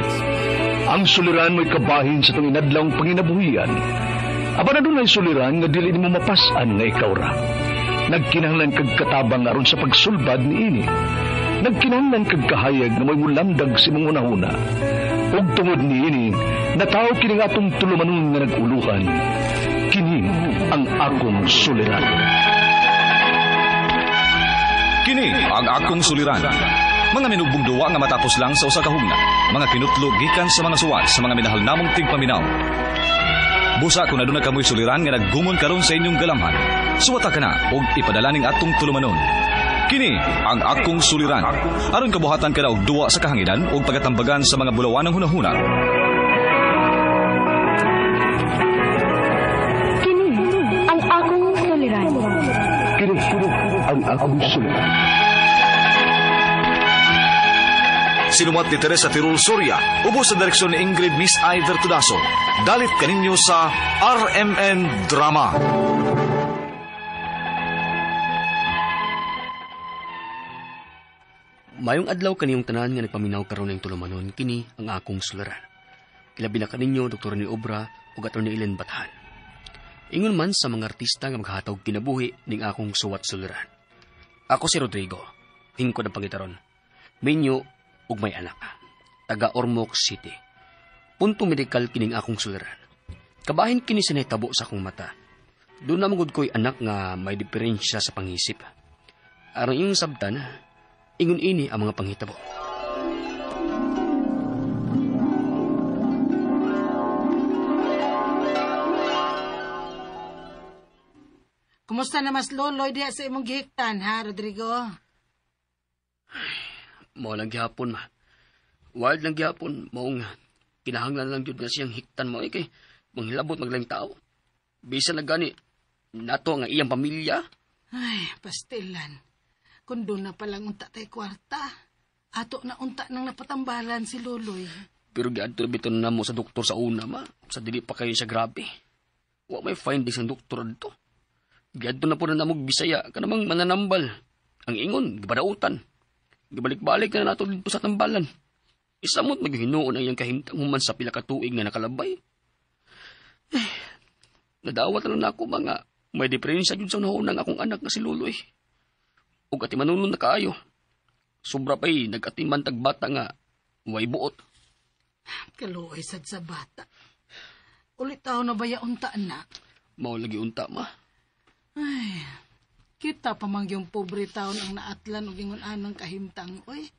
Ang suliran mo'y kabahin sa atong inadlawng panginabuhian. Apan adunay suliran nga dili nimo mapas-an nga ikaw ra. Nagkinahanglan kag katabang aron sa pagsulbad niini. Nagkinahanglan kag kahayag nga mo'y mulamdag sa imong hunahuna. Ug tungod niini, natawo kini nga atong tulumanon nga nag-uluhan. Kini ang akong suliran. Kini ang akong suliran. Mga minugbong duwa nga matapos lang sa usa ka hugna. Mga kinutlo gikan sa mga suwat sa mga minahal namong tigpaminaw. Busa kung aduna kamoy suliran nga naggumon karon sa inyong galamhan. Suwata ka na og ipadala ning atong tulumanon. Kini ang akong suliran. Aron kabuhatan ka na og duwa sa kahanginan og pagatambagan sa mga bulawanang hunahuna. Kini ang akong suliran. Kini ang akong suliran. Sinumat ni Teresa Tirul Soria, ubos sa direksyon ni Ingrid Miss Iver Tudaso. Dalit kaninyo sa RMN Drama. Mayong adlaw kaniyong tanan nga nagpaminaw karon ning tulumanon, kini ang akong suliran. Ilabi na kaninyo Dr. ni Obra ug Atty. Ellen Bathan. Ingon man sa mga artista nga maghatag kinabuhi ning akong suwat suliran. Ako si Rodrigo, hingkod ang pangitaron. Minyo ug may anak. Taga Ormoc City. Punto medikal kining akong suliran. Kabahin kini sa nahitabo sa akong mata. Doon na magud ko'y anak nga may diferensya sa pangisip. Aron iyong sabtan, ingon ini ang mga panghitabo. Kumusta na mas loloy diha sa imong gihiktan, ha, Rodrigo? Mao lang gihapon, ma. Wild lang gihapon, maong kinahanglan lang jud nga siyang hiktan mo, kay manghilabot maglaing tao. Bisan na gani, nato nga iyang pamilya. Ay, pastilan. Kung doon na palang unta tay kwarta, ato na unta nang napatambalan si Loloy. Pero giadto biton na mo sa doktor sa una, ma. Sa dili pa kayo sa grabe. Wa may findings ang doktor dito. Giadto na po na namog Bisaya, kanamang mananambal. Ang ingon, gibadautan. Gibalik-balik na nato dito sa tambalan. Isamot maghinuon ang iyang kahimtang human sa pila ka tuig nga nakalabay. Eh, nadawat na lang ako mga may diferensya jud sa unahon ng akong anak na si Luloy. Ug ati manunon na kaayo. Sobra pa'y nag-atiman tag bata nga way buot. Kaluoy sad sa bata. Ulit tao na baya unta na. Mao lagi unta ma. Ay, kita pa man yung pobre taon ang naatlan og ingon anang kahimtang, oy.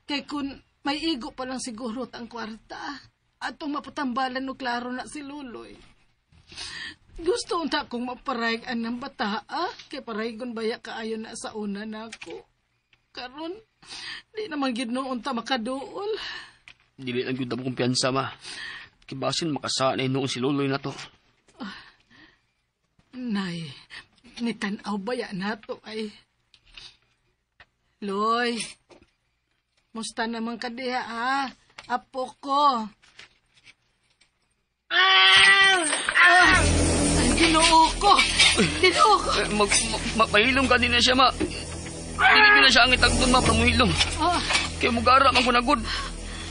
Kay kun may igo pa lang siguro ang kwarta, atong mapatambalan og klaro na si Luloy. Gusto unta kong maparayg anang bata, ah? Kay paraygon baya kaayo na sa una nako. Karon, di naman gid noon ta makaduol. Dili lang gyud ako kumpiyansa, ma. Kibasin makasanay noon si Luloy na to. Nay, nitanaw baya nato ay. Loy, musta naman ka diha, ha? Apo ko. Ah! Ah! Ginoo ko! Ginoo ko! Mahilom ka din na siya, ma. Dili na siya ang itagdon, ma, pero muhilom. Ah. Kaya mugara, man kunagod.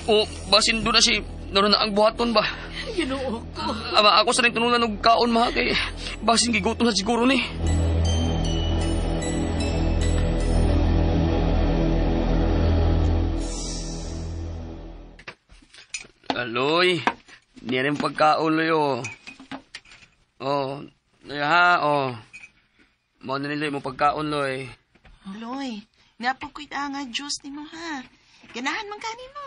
O, basin doon na si, naroon na ang buhaton ba? Ginoo ko. Ama, ako sa rin tunulan og kaon, ma, kay basin gigutom na siguro ni. Aloy, niya rin pagkaon, Loy, oh. Oh, Loy, ha, oh. Mao na ni Loy mo pagkaon, Loy. Loy, niapog ko'y nga juice ni mo, ha? Ganahan man kani mo.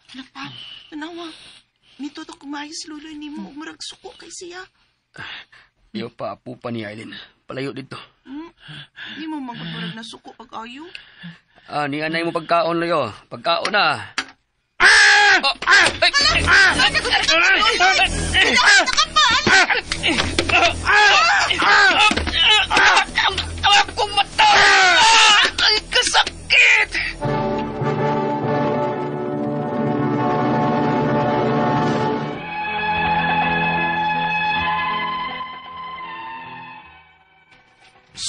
Napa, tanawa. Nito to kumayos luloy ni mo. Murag suko kay siya. Iyo pa, apo pa ni Aileen. Palayo dito. Di mo magmurag na suko pag ayo. Ah, ni anay mo pagkaon, Loy, oh. Pagkaon na. Akong mata! Ay, kasakit!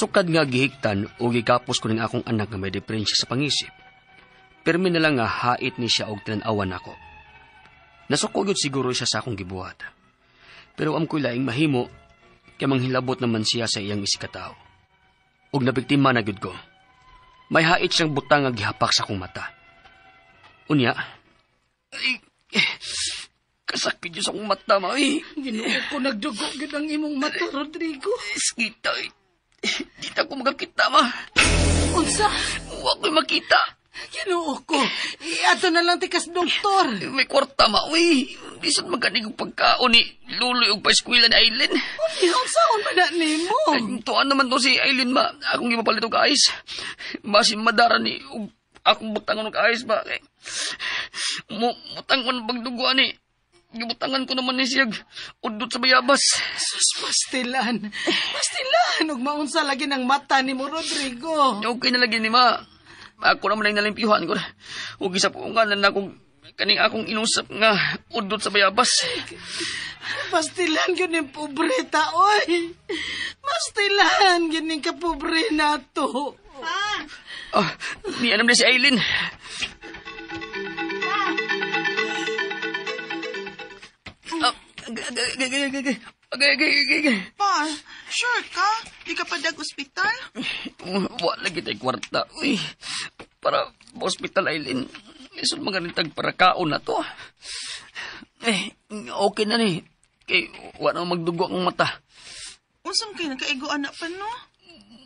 Sukad nga gihiktan o gikapos ko ning akong anak nga may diferensya sa pangisip. Pirmi na lang nga hait ni siya og tinan-awan nako. Nasuko gyud siguro siya sa akong gibuhat. Pero am ko'y laing mahimo kay manghilabot naman siya sa iyang isikataw. Og nabiktima na gyud ko. May hait siyang butang nga gihapak sa akong mata. Unya, ay, kasakit yun sa akong mata, ma. Ginoo ko, nagdugo gyud ang imong mata, Rodrigo. Kita, eh. Di ta ko makakita, ma. Unsa? Wa ko'y makita. Ginoo ko. Iato na lang tikas doktor. May kwarta, ma. Uy, bisan maganig og pagkaon ni Luloy og paeskwela ni Aileen. Uy, unsaon man na nimo? Ay, tuan naman to si Aileen, ma. Akong gipapalit og ice. Basin madara ni og akong butangon og ice ba. Kay, butang ko ng pagdugo ani. Gibutangan ko naman ni siya udot sa bayabas. Sus, pastilan. Pastilan, ug maunsa lagi ng mata ni mo, Rodrigo. Okay na lagi ni ma. Ako naman ay nalimpyuhan ko. Ug isa po nga na akong kaning akong inusap nga udot sa bayabas. Pastilan yun yung pobre ta, oy. Pastilan yun yung kapobre na to. Ah, niya naman na si Aileen. Agay. Pa, sure ka? Di ka pa dag-ospital? Wala lagi tayo kwarta. Uy, para hospital, Aileen. Isod maganitag para kaon na to. Eh, okay na ni. Kay, wala na magdugo ang mata. Unsam kay nagkaigo anak pa, no?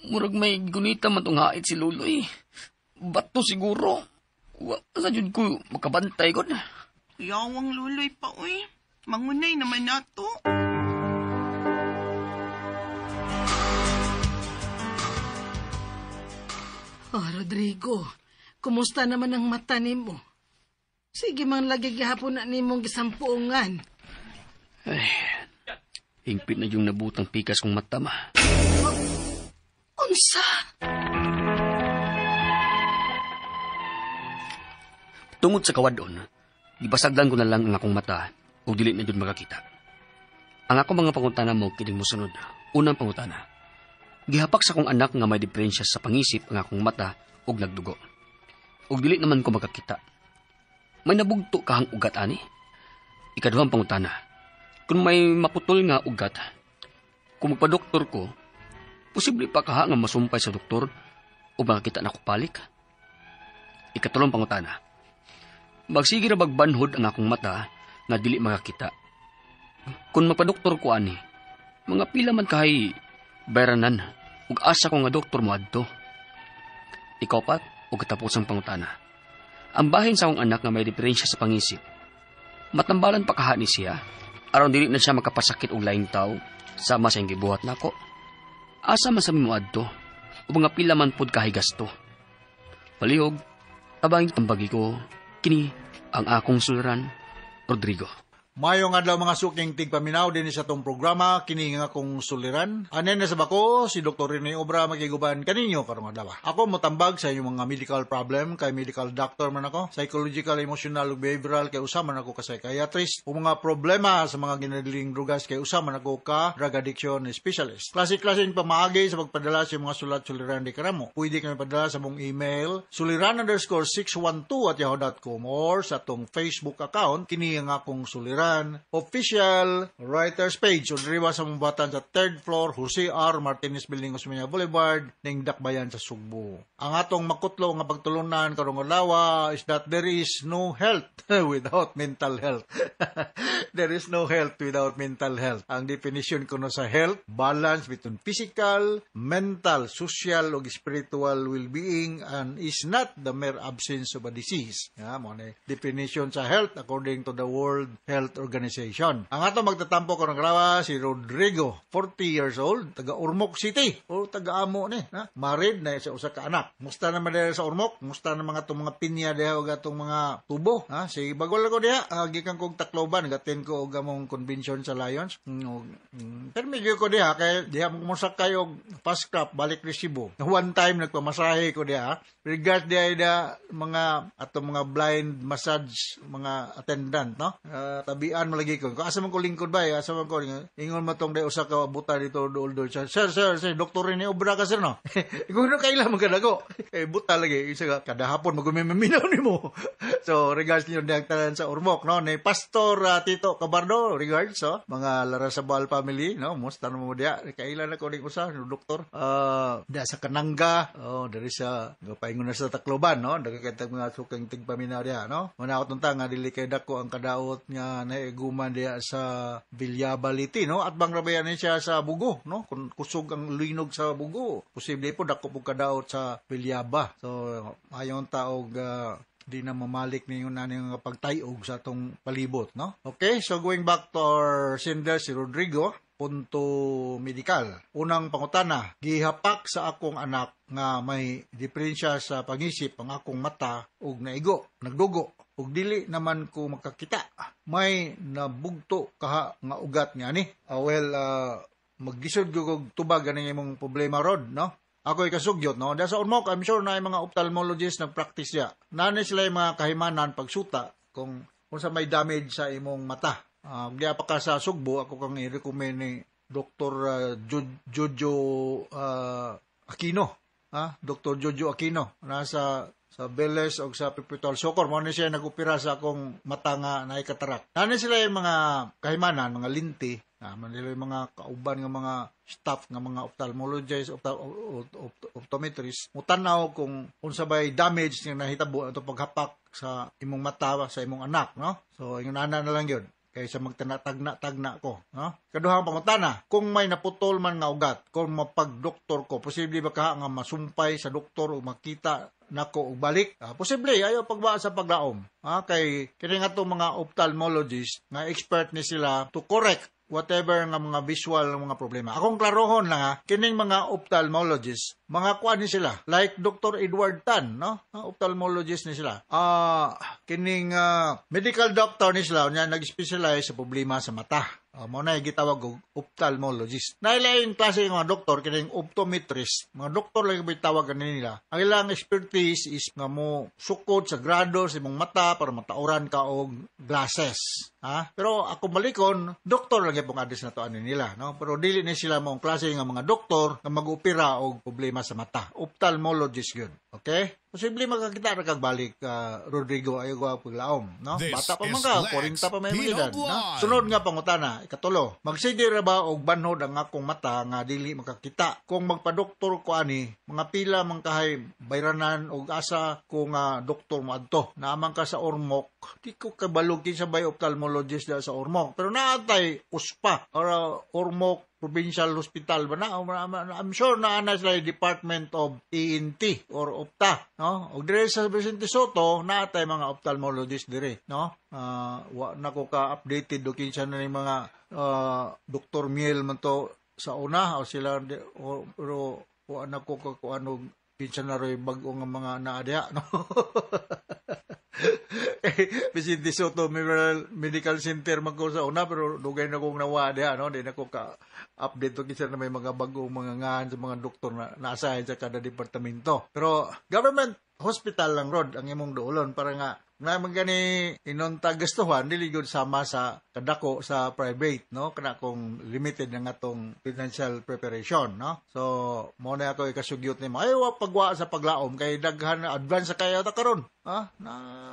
Murag may gunita man tong hait si Luloy. Bato siguro. Wa sa jud ko makabantay ko. Yawang Luloy pa, uy. Mangunay naman nato. Oh, Rodrigo, kumusta naman ang mata nimo? Sige man lagi gihapon na nimong gisampuongan. Ay, hingpit na yung nabutang pikas kong mata, ma. Unsa? Tungod sa kawadon, gibasaglan ko na lang ang akong mata ug dili na jud makakita. Ang akong mga pangutana mo kining mosunod. Unang pangutana. Gihapak sa akong anak nga may diferensya sa pangisip ang akong mata ug nagdugo. Ug dili naman ko makakita. May nabugto kahang ugat ani? Ikaduhang pangutana. Kung may maputol nga ugat, kung magpa-doktor ko, posible pa kaha nga masumpay sa doktor o makakita na ko palik? Ikatulong pangutana. Magsige ra bagbanhod ang akong mata nga dili makakita. Kung magpa-doktor ko ani, mga pila man kahay bayranan ug asa ko nga doktor mo adto. Ikapat ug katapusang pangutana. Ang bahin sa akong anak nga may diferensya sa pangisip, matambalan pa kaha ni siya aron dili na siya makapasakit og laing tawo sama sa iyang gibuhat nako. Asa man sa mi moadto ug mga pila man pod kahay gasto. Palihog, tabanging tambagi ko kini ang akong suliran, Rodrigo. Mayong adlaw mga suking tigpaminaw din sa atong programa kini nga akong suliran. Anen na sa bako si Dr. Rene Obra makiguban kaninyo karong adlaw. Ako motambag sa inyong mga medical problem kay medical doctor man ako, psychological, emotional ug behavioral kay usa man ako ka psychiatrist, ug mga problema sa mga ginadiling drugas kay usa man ako ka drug addiction specialist. Klase-klaseng pamaagi sa pagpadala sa mga sulat suliran di kanamo. Pwede kami padala sa mong email suliran_612@yahoo.com or sa atong Facebook account kini nga akong suliran official writers page o diriwa sa mong batan sa 3rd floor Jose R. Martinez Building, Osmeña Boulevard, ning Dakbayan sa Sugbo. Ang atong makutlo nga pagtulunan karong adlaw is that there is no health without mental health. There is no health without mental health. Ang definition kuno sa health, balance between physical, mental, social ug spiritual well-being and is not the mere absence of a disease. Ya, mo ni definition sa health according to the World Health Organization. Ang ato magtatampo karong adlaw si Rodrigo, 40 years old, taga Ormoc City o taga amo ni, na married na sa usa ka anak. Musta naman diha sa Ormoc? Musta na mga atong mga pinya diha ug atong mga tubo, ha? Si bagol ko diha, gikan kog Tacloban, gatin ko og among convention sa Lions. Pero medyo ko diha kay diha mo mosakay og fast craft balik resibo. One time nagpamasahe ko diha. Regard diha da mga atong mga blind massage mga attendant, no? Tabi Labian malagi ko. Asa man ko lingkod ba? Asa man ko ingon man tong day usa ka buta dito duol-duol. Sir, sir, sir, Doktor ni obra ka sir no. Ingon no kaila man kadago. Eh buta lagi isa ka kada hapon magumiminaw nimo. So regards niyo diyang tanan sa Ormoc no ni Pastor Tito Cabardo, regards so mga Larasabal family no, musta na mo diya. Kaila na ko ning usa no doktor. Diya sa Kananga, oh diri sa paingon na sa Tacloban no, daghan mga sukang tigpaminaw diya no. Manaot unta nga dili kay dako ang kadaot nga naiguman diya sa Villabaliti no, at bang rabayan ni siya sa Bugo no, kung kusog ang linog sa Bugo, posible po dako pug kadaot sa Villaba. So ayon taog di na mamalik ninyo na nga pagtayog sa atong palibot no. Okay, so going back to our sender si Rodrigo punto medical. Unang pangutana, gihapak sa akong anak nga may diferensya sa pangisip ang akong mata ug naigo, nagdugo ug dili naman ko makakita. May nabugto kaha nga ugat nga ni. Maggisod ko og tubag aning imong problema rod no. Ako ikasugyot no. Dahil sa Ormoc, I'm sure na yung mga ophthalmologist nagpractice siya. Nani sila yung mga kahimanan pagsuta kung sa may damage sa imong mata. Diya pa ka sa Sugbo, ako kang i-recommend ni Dr. Jojo Aquino. Ha? Dr. Jojo Aquino. Nasa sa Beles o sa Perpetual Socor. Muna siya nag-opera sa akong mata nga naikatarak. Nani sila yung mga kahimanan, mga linti. Manila yung mga kauban nga mga staff nga mga ophthalmologists, optometrists, mutanaw kung unsa bay damage nga nahitabo ato paghapak sa imong mata sa imong anak no. So ingon ana na lang gyud kaysa magtagna-tagna ko no. Kaduhang pangutana, kung may naputol man nga ugat, kung mapagdoktor ko, posible ba ka nga masumpay sa doktor o makita nako og balik? Posible ayo pagbaa sa paglaom. Kay kini nga to mga ophthalmologist nga expert ni sila to correct whatever nga mga visual nga mga problema. Akong klarohon lang ha, kining mga ophthalmologist, mga kuan ni sila, like Dr. Edward Tan, no? Ophthalmologist ni sila. Kining medical doctor ni sila, unya nag-specialize sa problema sa mata. Mao na gitawag og ophthalmologist. Nailain klase ng mga doktor kining optometrist. Mga doktor lang gitawag ani nila. Ang ilang expertise is nga mo sukod sa grado sa imong mata para matauran ka og glasses. Ha? Pero ako balikon, doktor lang gyud address na to ani nila, no? Pero dili ni sila mong klase nga mga doktor nga mag-opera og problema sa mata. Ophthalmologist gyud. Okay? Posible makakita ra kag balik, Rodrigo, ayo ko paglaom, no? This Bata pa man ka, is 40 pa may Lex edad, no? Pinoblog. Sunod nga pangutana, ikatulo. Magsige ra ba og banhod ang akong mata nga dili makakita? Kung magpadoktor ko ani, mga pila man kahay bayranan og asa ko nga doktor moadto. Naaman ka sa Ormoc, di ko kabalog kinsa bay ophthalmologist da sa Ormoc, pero naatay USPA or Ormoc Provincial Hospital ba na? I'm sure na ana sila yung Department of ENT or Opta, no? Og dire sa Vicente Soto, naatay mga ophthalmologist dire, no? Wa na ko ka-updated do kinsa na ning mga Dr. Miel man to sa una o sila o, pero wa na ko ka kuano kinsa na roy bag-o nga mga naa diha, no? Vicente Soto Memorial Medical Center man ko sa una, pero dugay na kong nawa diha, no? Di na ko ka-update to kinsa na may mga bagong mga ngahan sa mga doktor na naasahin sa kada departamento. Pero government hospital lang rod ang imong duolon para nga na man gani inonta gastuhan dili gyud sama sa kadako sa private, no? Kana kung limited na nga tong financial preparation, no? So mo na ako ikasugyot nimo, ay wa pagwa sa paglaom kay daghan na advance sa kayo ta karon, ha? Na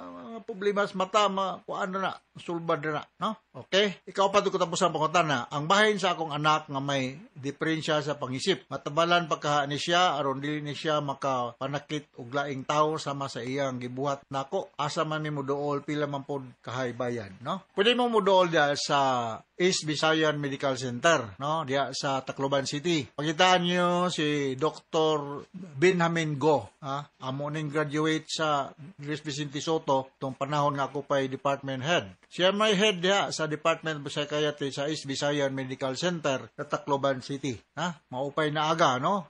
mga problema sa mata ma kuan na sulbad na, no? Okay, ikaw pa ko tapos ang pangutana. Ang bahin sa akong anak nga may diferensya sa pangisip, matabalan pagkaha ni siya aron dili ni siya makapanakit og laing tawo sama sa iyang gibuhat nako. Asa man nimo dool, pila man pod kahay bayan, no? Pwede mo modool diha sa East Visayan Medical Center, no? Diha sa Tacloban City. Pakitaan niyo si Dr. Benjamin Go, ha? Amo ning graduate sa Luis Vicente Soto tong panahon nga ako pay department head. Siya may head diha sa Department of Psychiatry sa East Visayan Medical Center sa Tacloban City, ha? Maupay na aga, no?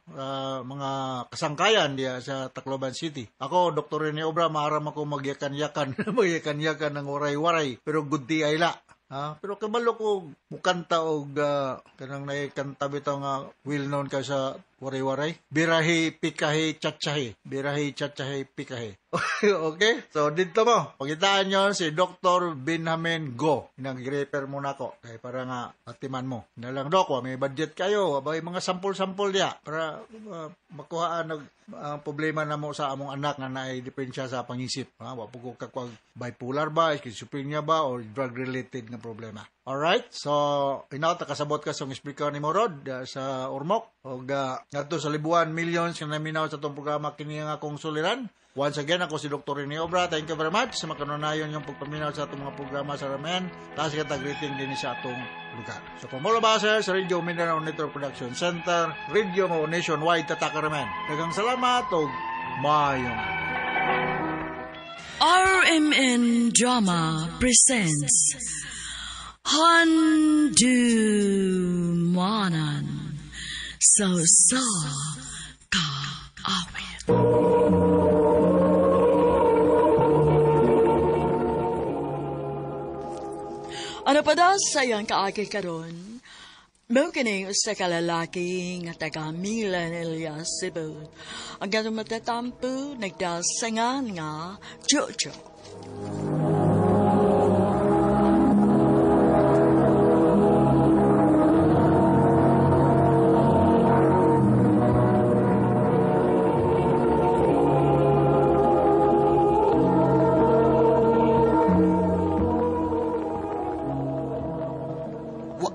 Mga kasangkayan diha sa Tacloban City. Ako, Dr. Rene Obra, maaram ako magyakan-yakan, magyakan-yakan ng waray-waray, pero good day ay la. Ha? Pero kabalo ko mukanta og kanang naikanta bitaw nga well known ka sa Waray-waray. Birahi, pikahi, tchatchahi. Birahi, tchatchahi, pikahi. Okay? So, dito mo. Pakitaan nyo si Dr. Benjamin Go. Nag-refer mo na ako. Kaya para nga atiman mo. Nalang, Dok, may budget kayo. Abay, mga sampol-sampol niya. Para makuhaan ang problema na mo sa among anak nga naay depensya sa pangisip. Ha? Wa po ko kakwag bipolar ba, schizophrenia ba, or drug-related nga problema. Alright? So, inaw, takasabot ka sa speaker ni Morod sa Ormoc. O ngadto sa Libuan, millions nga naminaw sa itong programa kini nga akong suliran. Once again, ako si Dr. Rene Obra. Thank you very much sa makanunayon yung pagpaminaw sa atong mga programa sa Ramen. Taas kita greeting din sa atong lugar. So, from all of us here sa Radio Mindanao Network Production Center, Radio Mo Nationwide, Tataka Ramen. Daghang salamat og maayong RMN Drama presents Handumanan sa Usa Ka Awit. Ano pa daw sa iyang kaagi karon? Mao kining usa ka lalaki nga taga Milan Elias Cebu. Ang gatong matatampo nagdasangan nga Jojo.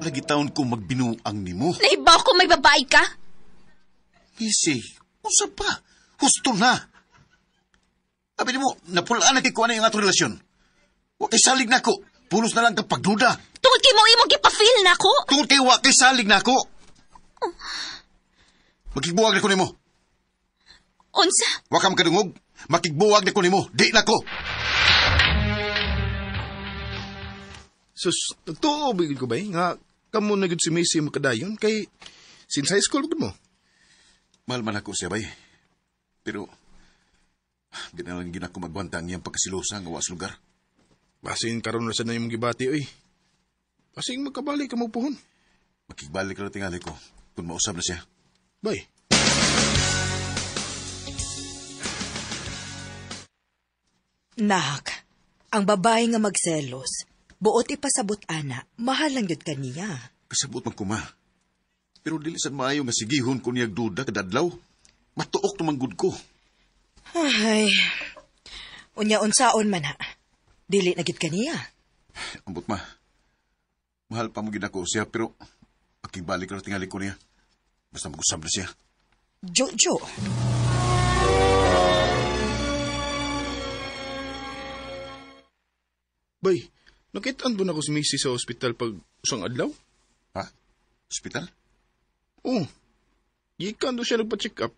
Lagi taon ko magbinuang nimo. Nahibaw ko may babae ka? Missy, usa pa. Husto na. Abi nimo, napulaan na kay kuha na yung atong relasyon. Wa kay salig na ko. Pulos na lang kang pagduda. Tungod kay mo imong gipafeel na ko. Tungod kay wa kay salig na ko. Oh. Makigbuwag na ko nimo. Unsa? Wa ka makadungog. Makigbuwag na ko nimo. Di na ko. Sus, nagtuo bigid ko ba nga kamo na gud si Macy makadayon kay since high school gud mo. Mahal man ako siya bay. Pero di na lang gina ko magwanta ang iyang pagkasilosa nga wa sa lugar. Basin karon na sad na imong gibati oy. Basin magkabalik ka mo puhon. Makigbalik ra tingali ko kung mausab na siya. Bay. Nak, ang babae nga magselos, buot ipasabot ana, mahal lang yun kaniya. Kasabot man kuma. Pero dili sad maayo nga sigihon ko niyag duda kadadlaw. Matuok tumanggod ko. Ay, unya unsaon man ha. Dili na gid kaniya. Ambot ma. Mahal pa mo gid ako siya pero akibalik ra tingali ko niya. Basta mag-usab na siya. Jojo. Bay, nakitaan ba na ko si Macy sa ospital pag usang adlaw? Ha? Ospital? Oo. Gikan do siya nagpa-check up.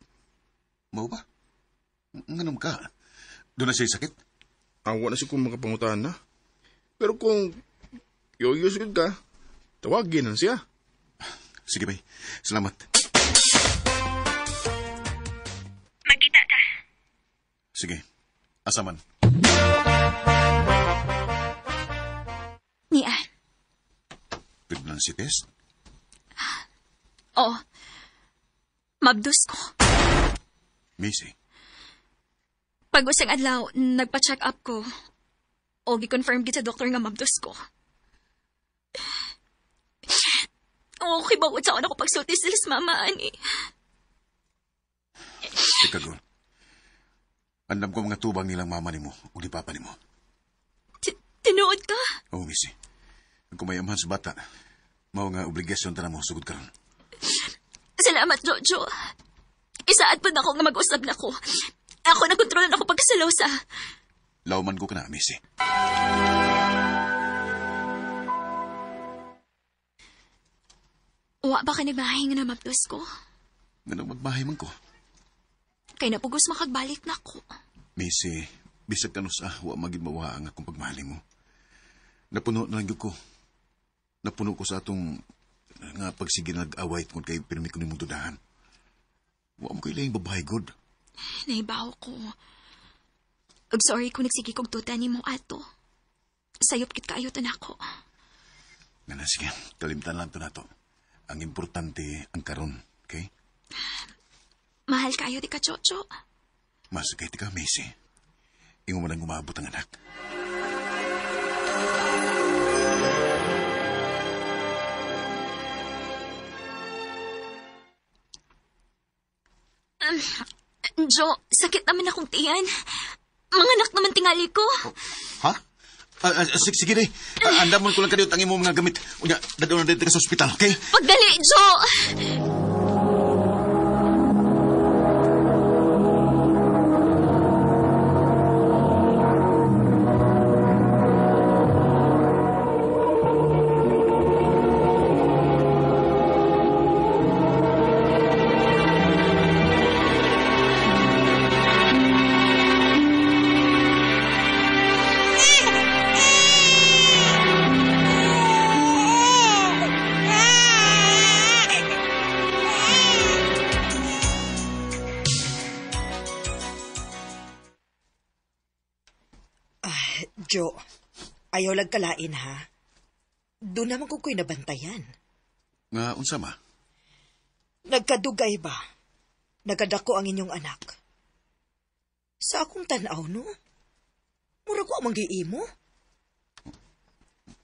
Mao ba? Nganong ka? Doon na siya sakit? Awa na siya kung makapangutaan na. Pero kung curious ka, tawagin na siya. Sige, bay. Salamat. Magkita ka. Sige. Asaman. Nian. Pregnancy test? Oo. Mabdus ko. Missy. Pag usang adlaw, nagpa-check up ko. O gi-confirm gid sa doktor nga mabdus ko. Oo, okay ba sa ako pagsulti sila sa mama, ani? Teka, girl. Andam ko mga tubang nilang mama nimo o di papa nimo. Tinuod ka? Oo, Missy. Ang kumayamhan sa bata, mao nga obligasyon ta na mo sugod karon. Salamat, Jojo. Isaad pa na ako nga mag-usab na ko. Ako na kontrolan ako pagkasalosa. Lauman ko ka na, Missy. Wa ba ka nagmahay nga na mabdos ko? Ganang magmahay man ko. Kay napugos makagbalik na ko. Missy, bisag kanus wa magid mawa ang akong pagmahali mo. Napuno na lang ko. Napuno ko sa atong nga pagsige nag-away kung kay pirmi ko nimong dudahan. Wa mo kay laing babae, good. Naibaw ko. Ug sorry kung nagsige kog tuta nimo ato. Sayop kit kaayo to nako. Nana, sige. Kalimtan lang to nato. Ang importante ang karon, okay? Mahal kayo di ka, Jojo. Masakit ka, Macy. Ingo man ang umabot ang anak. Jo, sakit naman akong tiyan. Mga anak naman tingali ko. Oh, ha? Sige, day. Andamon ko lang kaniyot ang imong mga gamit. Unya, dadon na dito ka sa ospital, okay? Pagdali, Jo! Jo, ayaw lang kalain ha. Doon naman ko ko'y nabantayan. Nga, unsa ma? Nagkadugay ba? Nagkadako ang inyong anak. Sa akong tanaw, no? Mura ko ang manggiimo.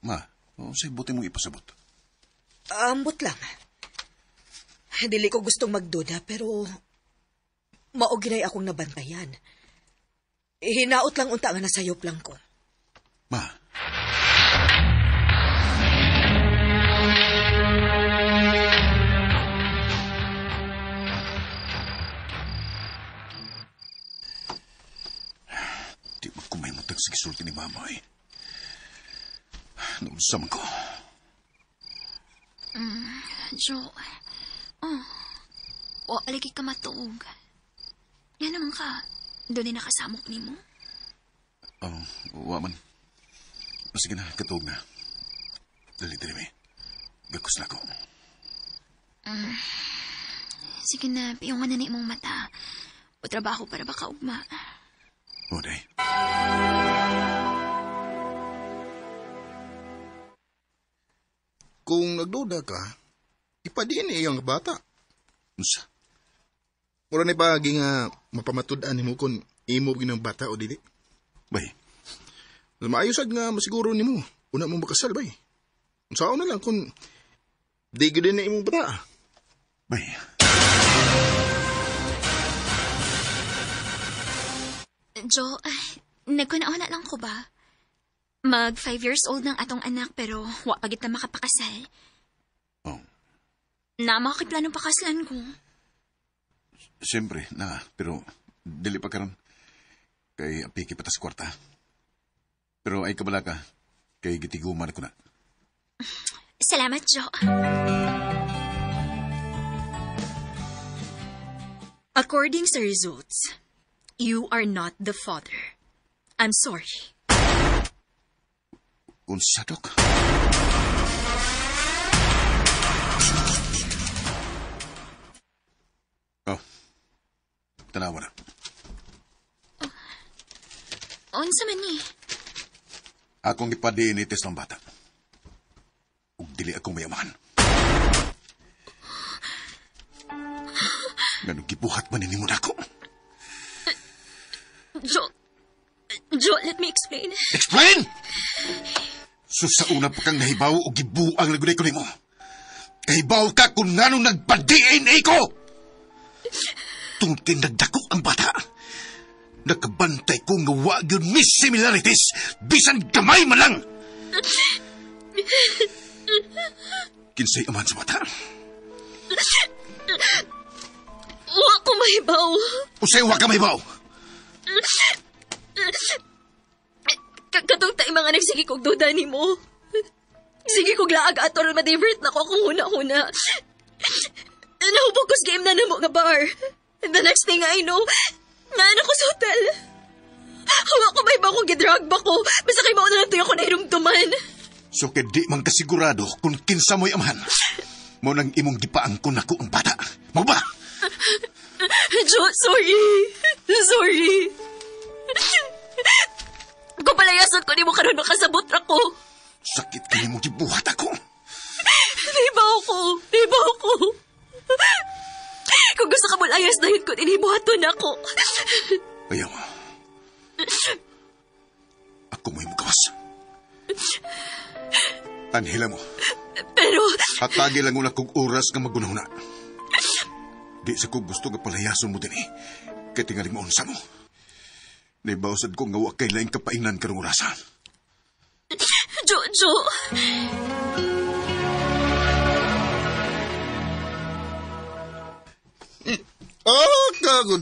Ma, unsay buti mong ipasabot? Ambot lang. Dili ko gustong magduda, pero mao ginay akong nabantayan. Hinaot lang unta nga nasayop lang ko. Ma. Di ba kumay mo tag sigisulti ni mama eh. Naunsa man ko. Jo, oh, wa lagi ka matuog. Yan naman ka, doon ay nakasamok ni mo. Oh, wa man. Sige na, katuog na. Dali, dali, may. Gakos na ako. Sige na, piyungan na ni imong mata. O trabaho para baka ugma. O, day. Kung nagduda ka, ipadiin iyang bata. Unsa? Mura ni paagi nga mapamatud-an nimo kung imo ginang bata o dili. Bay. Maayos sad nga masiguro nimo. Una mo makasal, bay. Unsaon na lang kung di gid na imong bata. Bay. Jo, nagkunaon na lang ko ba? Mag 5 years old ng atong anak pero wa pa gid ta makapakasal. Oh. Na makakiplanong pakaslan ko. Siyempre, na. Pero dili pa karon. Kay apiki patas kwarta. Pero ay kabala ka, kay gitiguman ko na. Salamat, Jo. According sa results, you are not the father. I'm sorry. Unsa, Dok? Oh, tanawa na. Unsa man ni? Akong ipa-DNA test ng bata. Ug dili akong mayaman. Ganong gibuhat man ni mo nako. Jo, let me explain. Explain? So sa una pa kang nahibaw o gibuang lagunay ko nimo. Kahibaw ka kung nganong nagpa-DNA ko! Tungkol nagdako ang bata. Nakabantay ko nga wa gyud may similarities bisan gamay man lang. Kinsay aman sa bata? Wa ko mahibaw. Usay wa ka mahibaw? Katong tay mga nagsige kog duda nimo. Sige kog laag ato ron ma-divert na ko akong huna-huna. Nahubog ko sa game na namo nga bar. And the next thing I know, naan ako sa hotel. Hawa ko may ba kung gidrag ba ko? Basta kay mauna lang tuyo ko nahirumduman. So kay di man kasigurado kung kinsa mo'y amahan. Mo nang imong gipaangkon nako ang bata. Mao ba? Jo, sorry. Sorry. Kung palayason ko, di mo karon makasabot ako. Sakit kini mo gibuhat ako. Di ba ako? Di ba ako? Kung gusto ka mula Ipalayas na yun kung inibuhaton ako. Ayaw. Ako mo'y mukawas. Anhela mo. Pero... Hatagi lang una kong oras nga magunahuna. Di sa ko gusto nga palayason mo din eh. Kaya tingaling mo unsa mo. Naibawsad ko nga wa kay laing kapainan karong orasa. Jojo! Ah, kagod.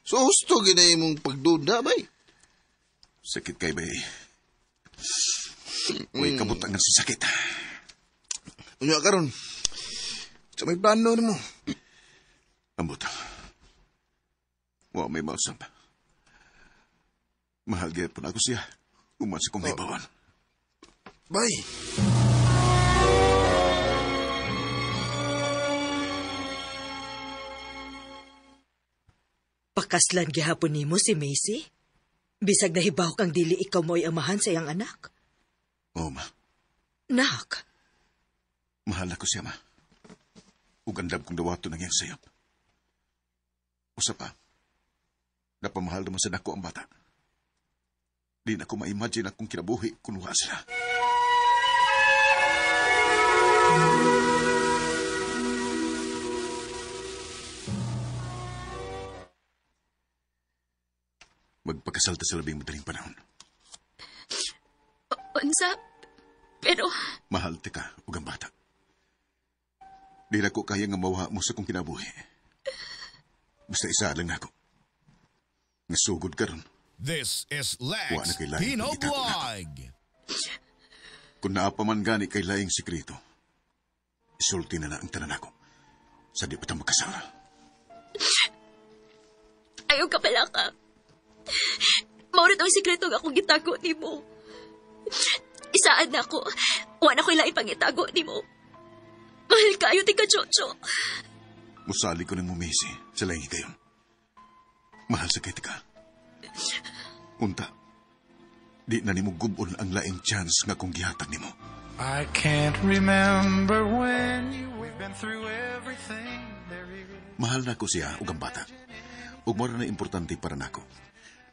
So, husto ginay mong pagduda, bay. Sakit kay bay. Uy, kabutangan sa sakit. Unya karon. Sa may plano nimo. Ambot. Wa may mausap. Mahal gyud po na ako siya. Uman sa kong hibawan. Bay. Pakaslan gihapon nimo si Macy? Bisag nahibaw kang dili ikaw mo'y amahan sa iyang anak. Oo, ma. Nak. Mahal ako siya, ma. Ug andam kong dawato ng iyang sayop. Usa pa, napamahal naman sa nako ang bata. Di na ko ma-imagine akong kinabuhi kung wa sila. Magpakasal ta sa labing madaling panahon. Unsa? Pero... Mahal ti ka ug ang bata. Di na ko kaya nga mawa mo sa kong kinabuhi. Basta isa lang nako. Nasugod ka ron. This is Wa Lex na kay laing Pino pagitago nako. Blog. Kung naa pa man gani kay laing sikreto, isulti na na ang tanan nako. Sa di pa ta magkasal. Ayaw ka pala ka. Maurit ang sikreto nga akong gitago ni mo. Isaan na ako. Wa na ko ilaing pangitago ni mo. Mahal kayo, tika Jojo. Musali ko ng mumisi sa laing higayon. Mahal sa kay ka. Unta, di na nimo gubon ang laing chance nga kung gihatag nimo. I can't remember when you we've been through everything there is. Mahal na ko siya ug ang bata. Ug mao ra na importante para nako.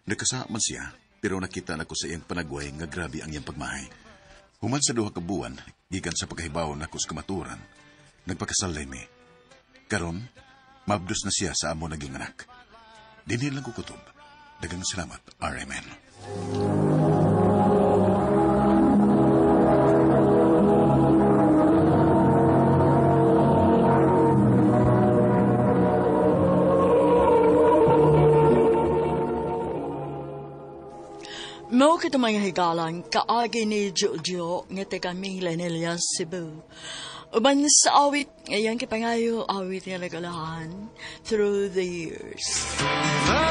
Nakasa man siya, pero nakita nako sa iyang panagway nga grabe ang iyang pagmahay. Human sa duha ka buwan, gikan sa pagkahibaw nako sa kamaturan, nagpakasal mi. Karon, mabdos na siya sa amo naging anak. Dinhi lang ko kutob. Daghang salamat, RMN. Mao kita mga higalan, kaagi ni Jojo nga taga Minglanilla, Cebu. Uban sa awit, ngayon kipangayo awit nga nagalahan through the years. The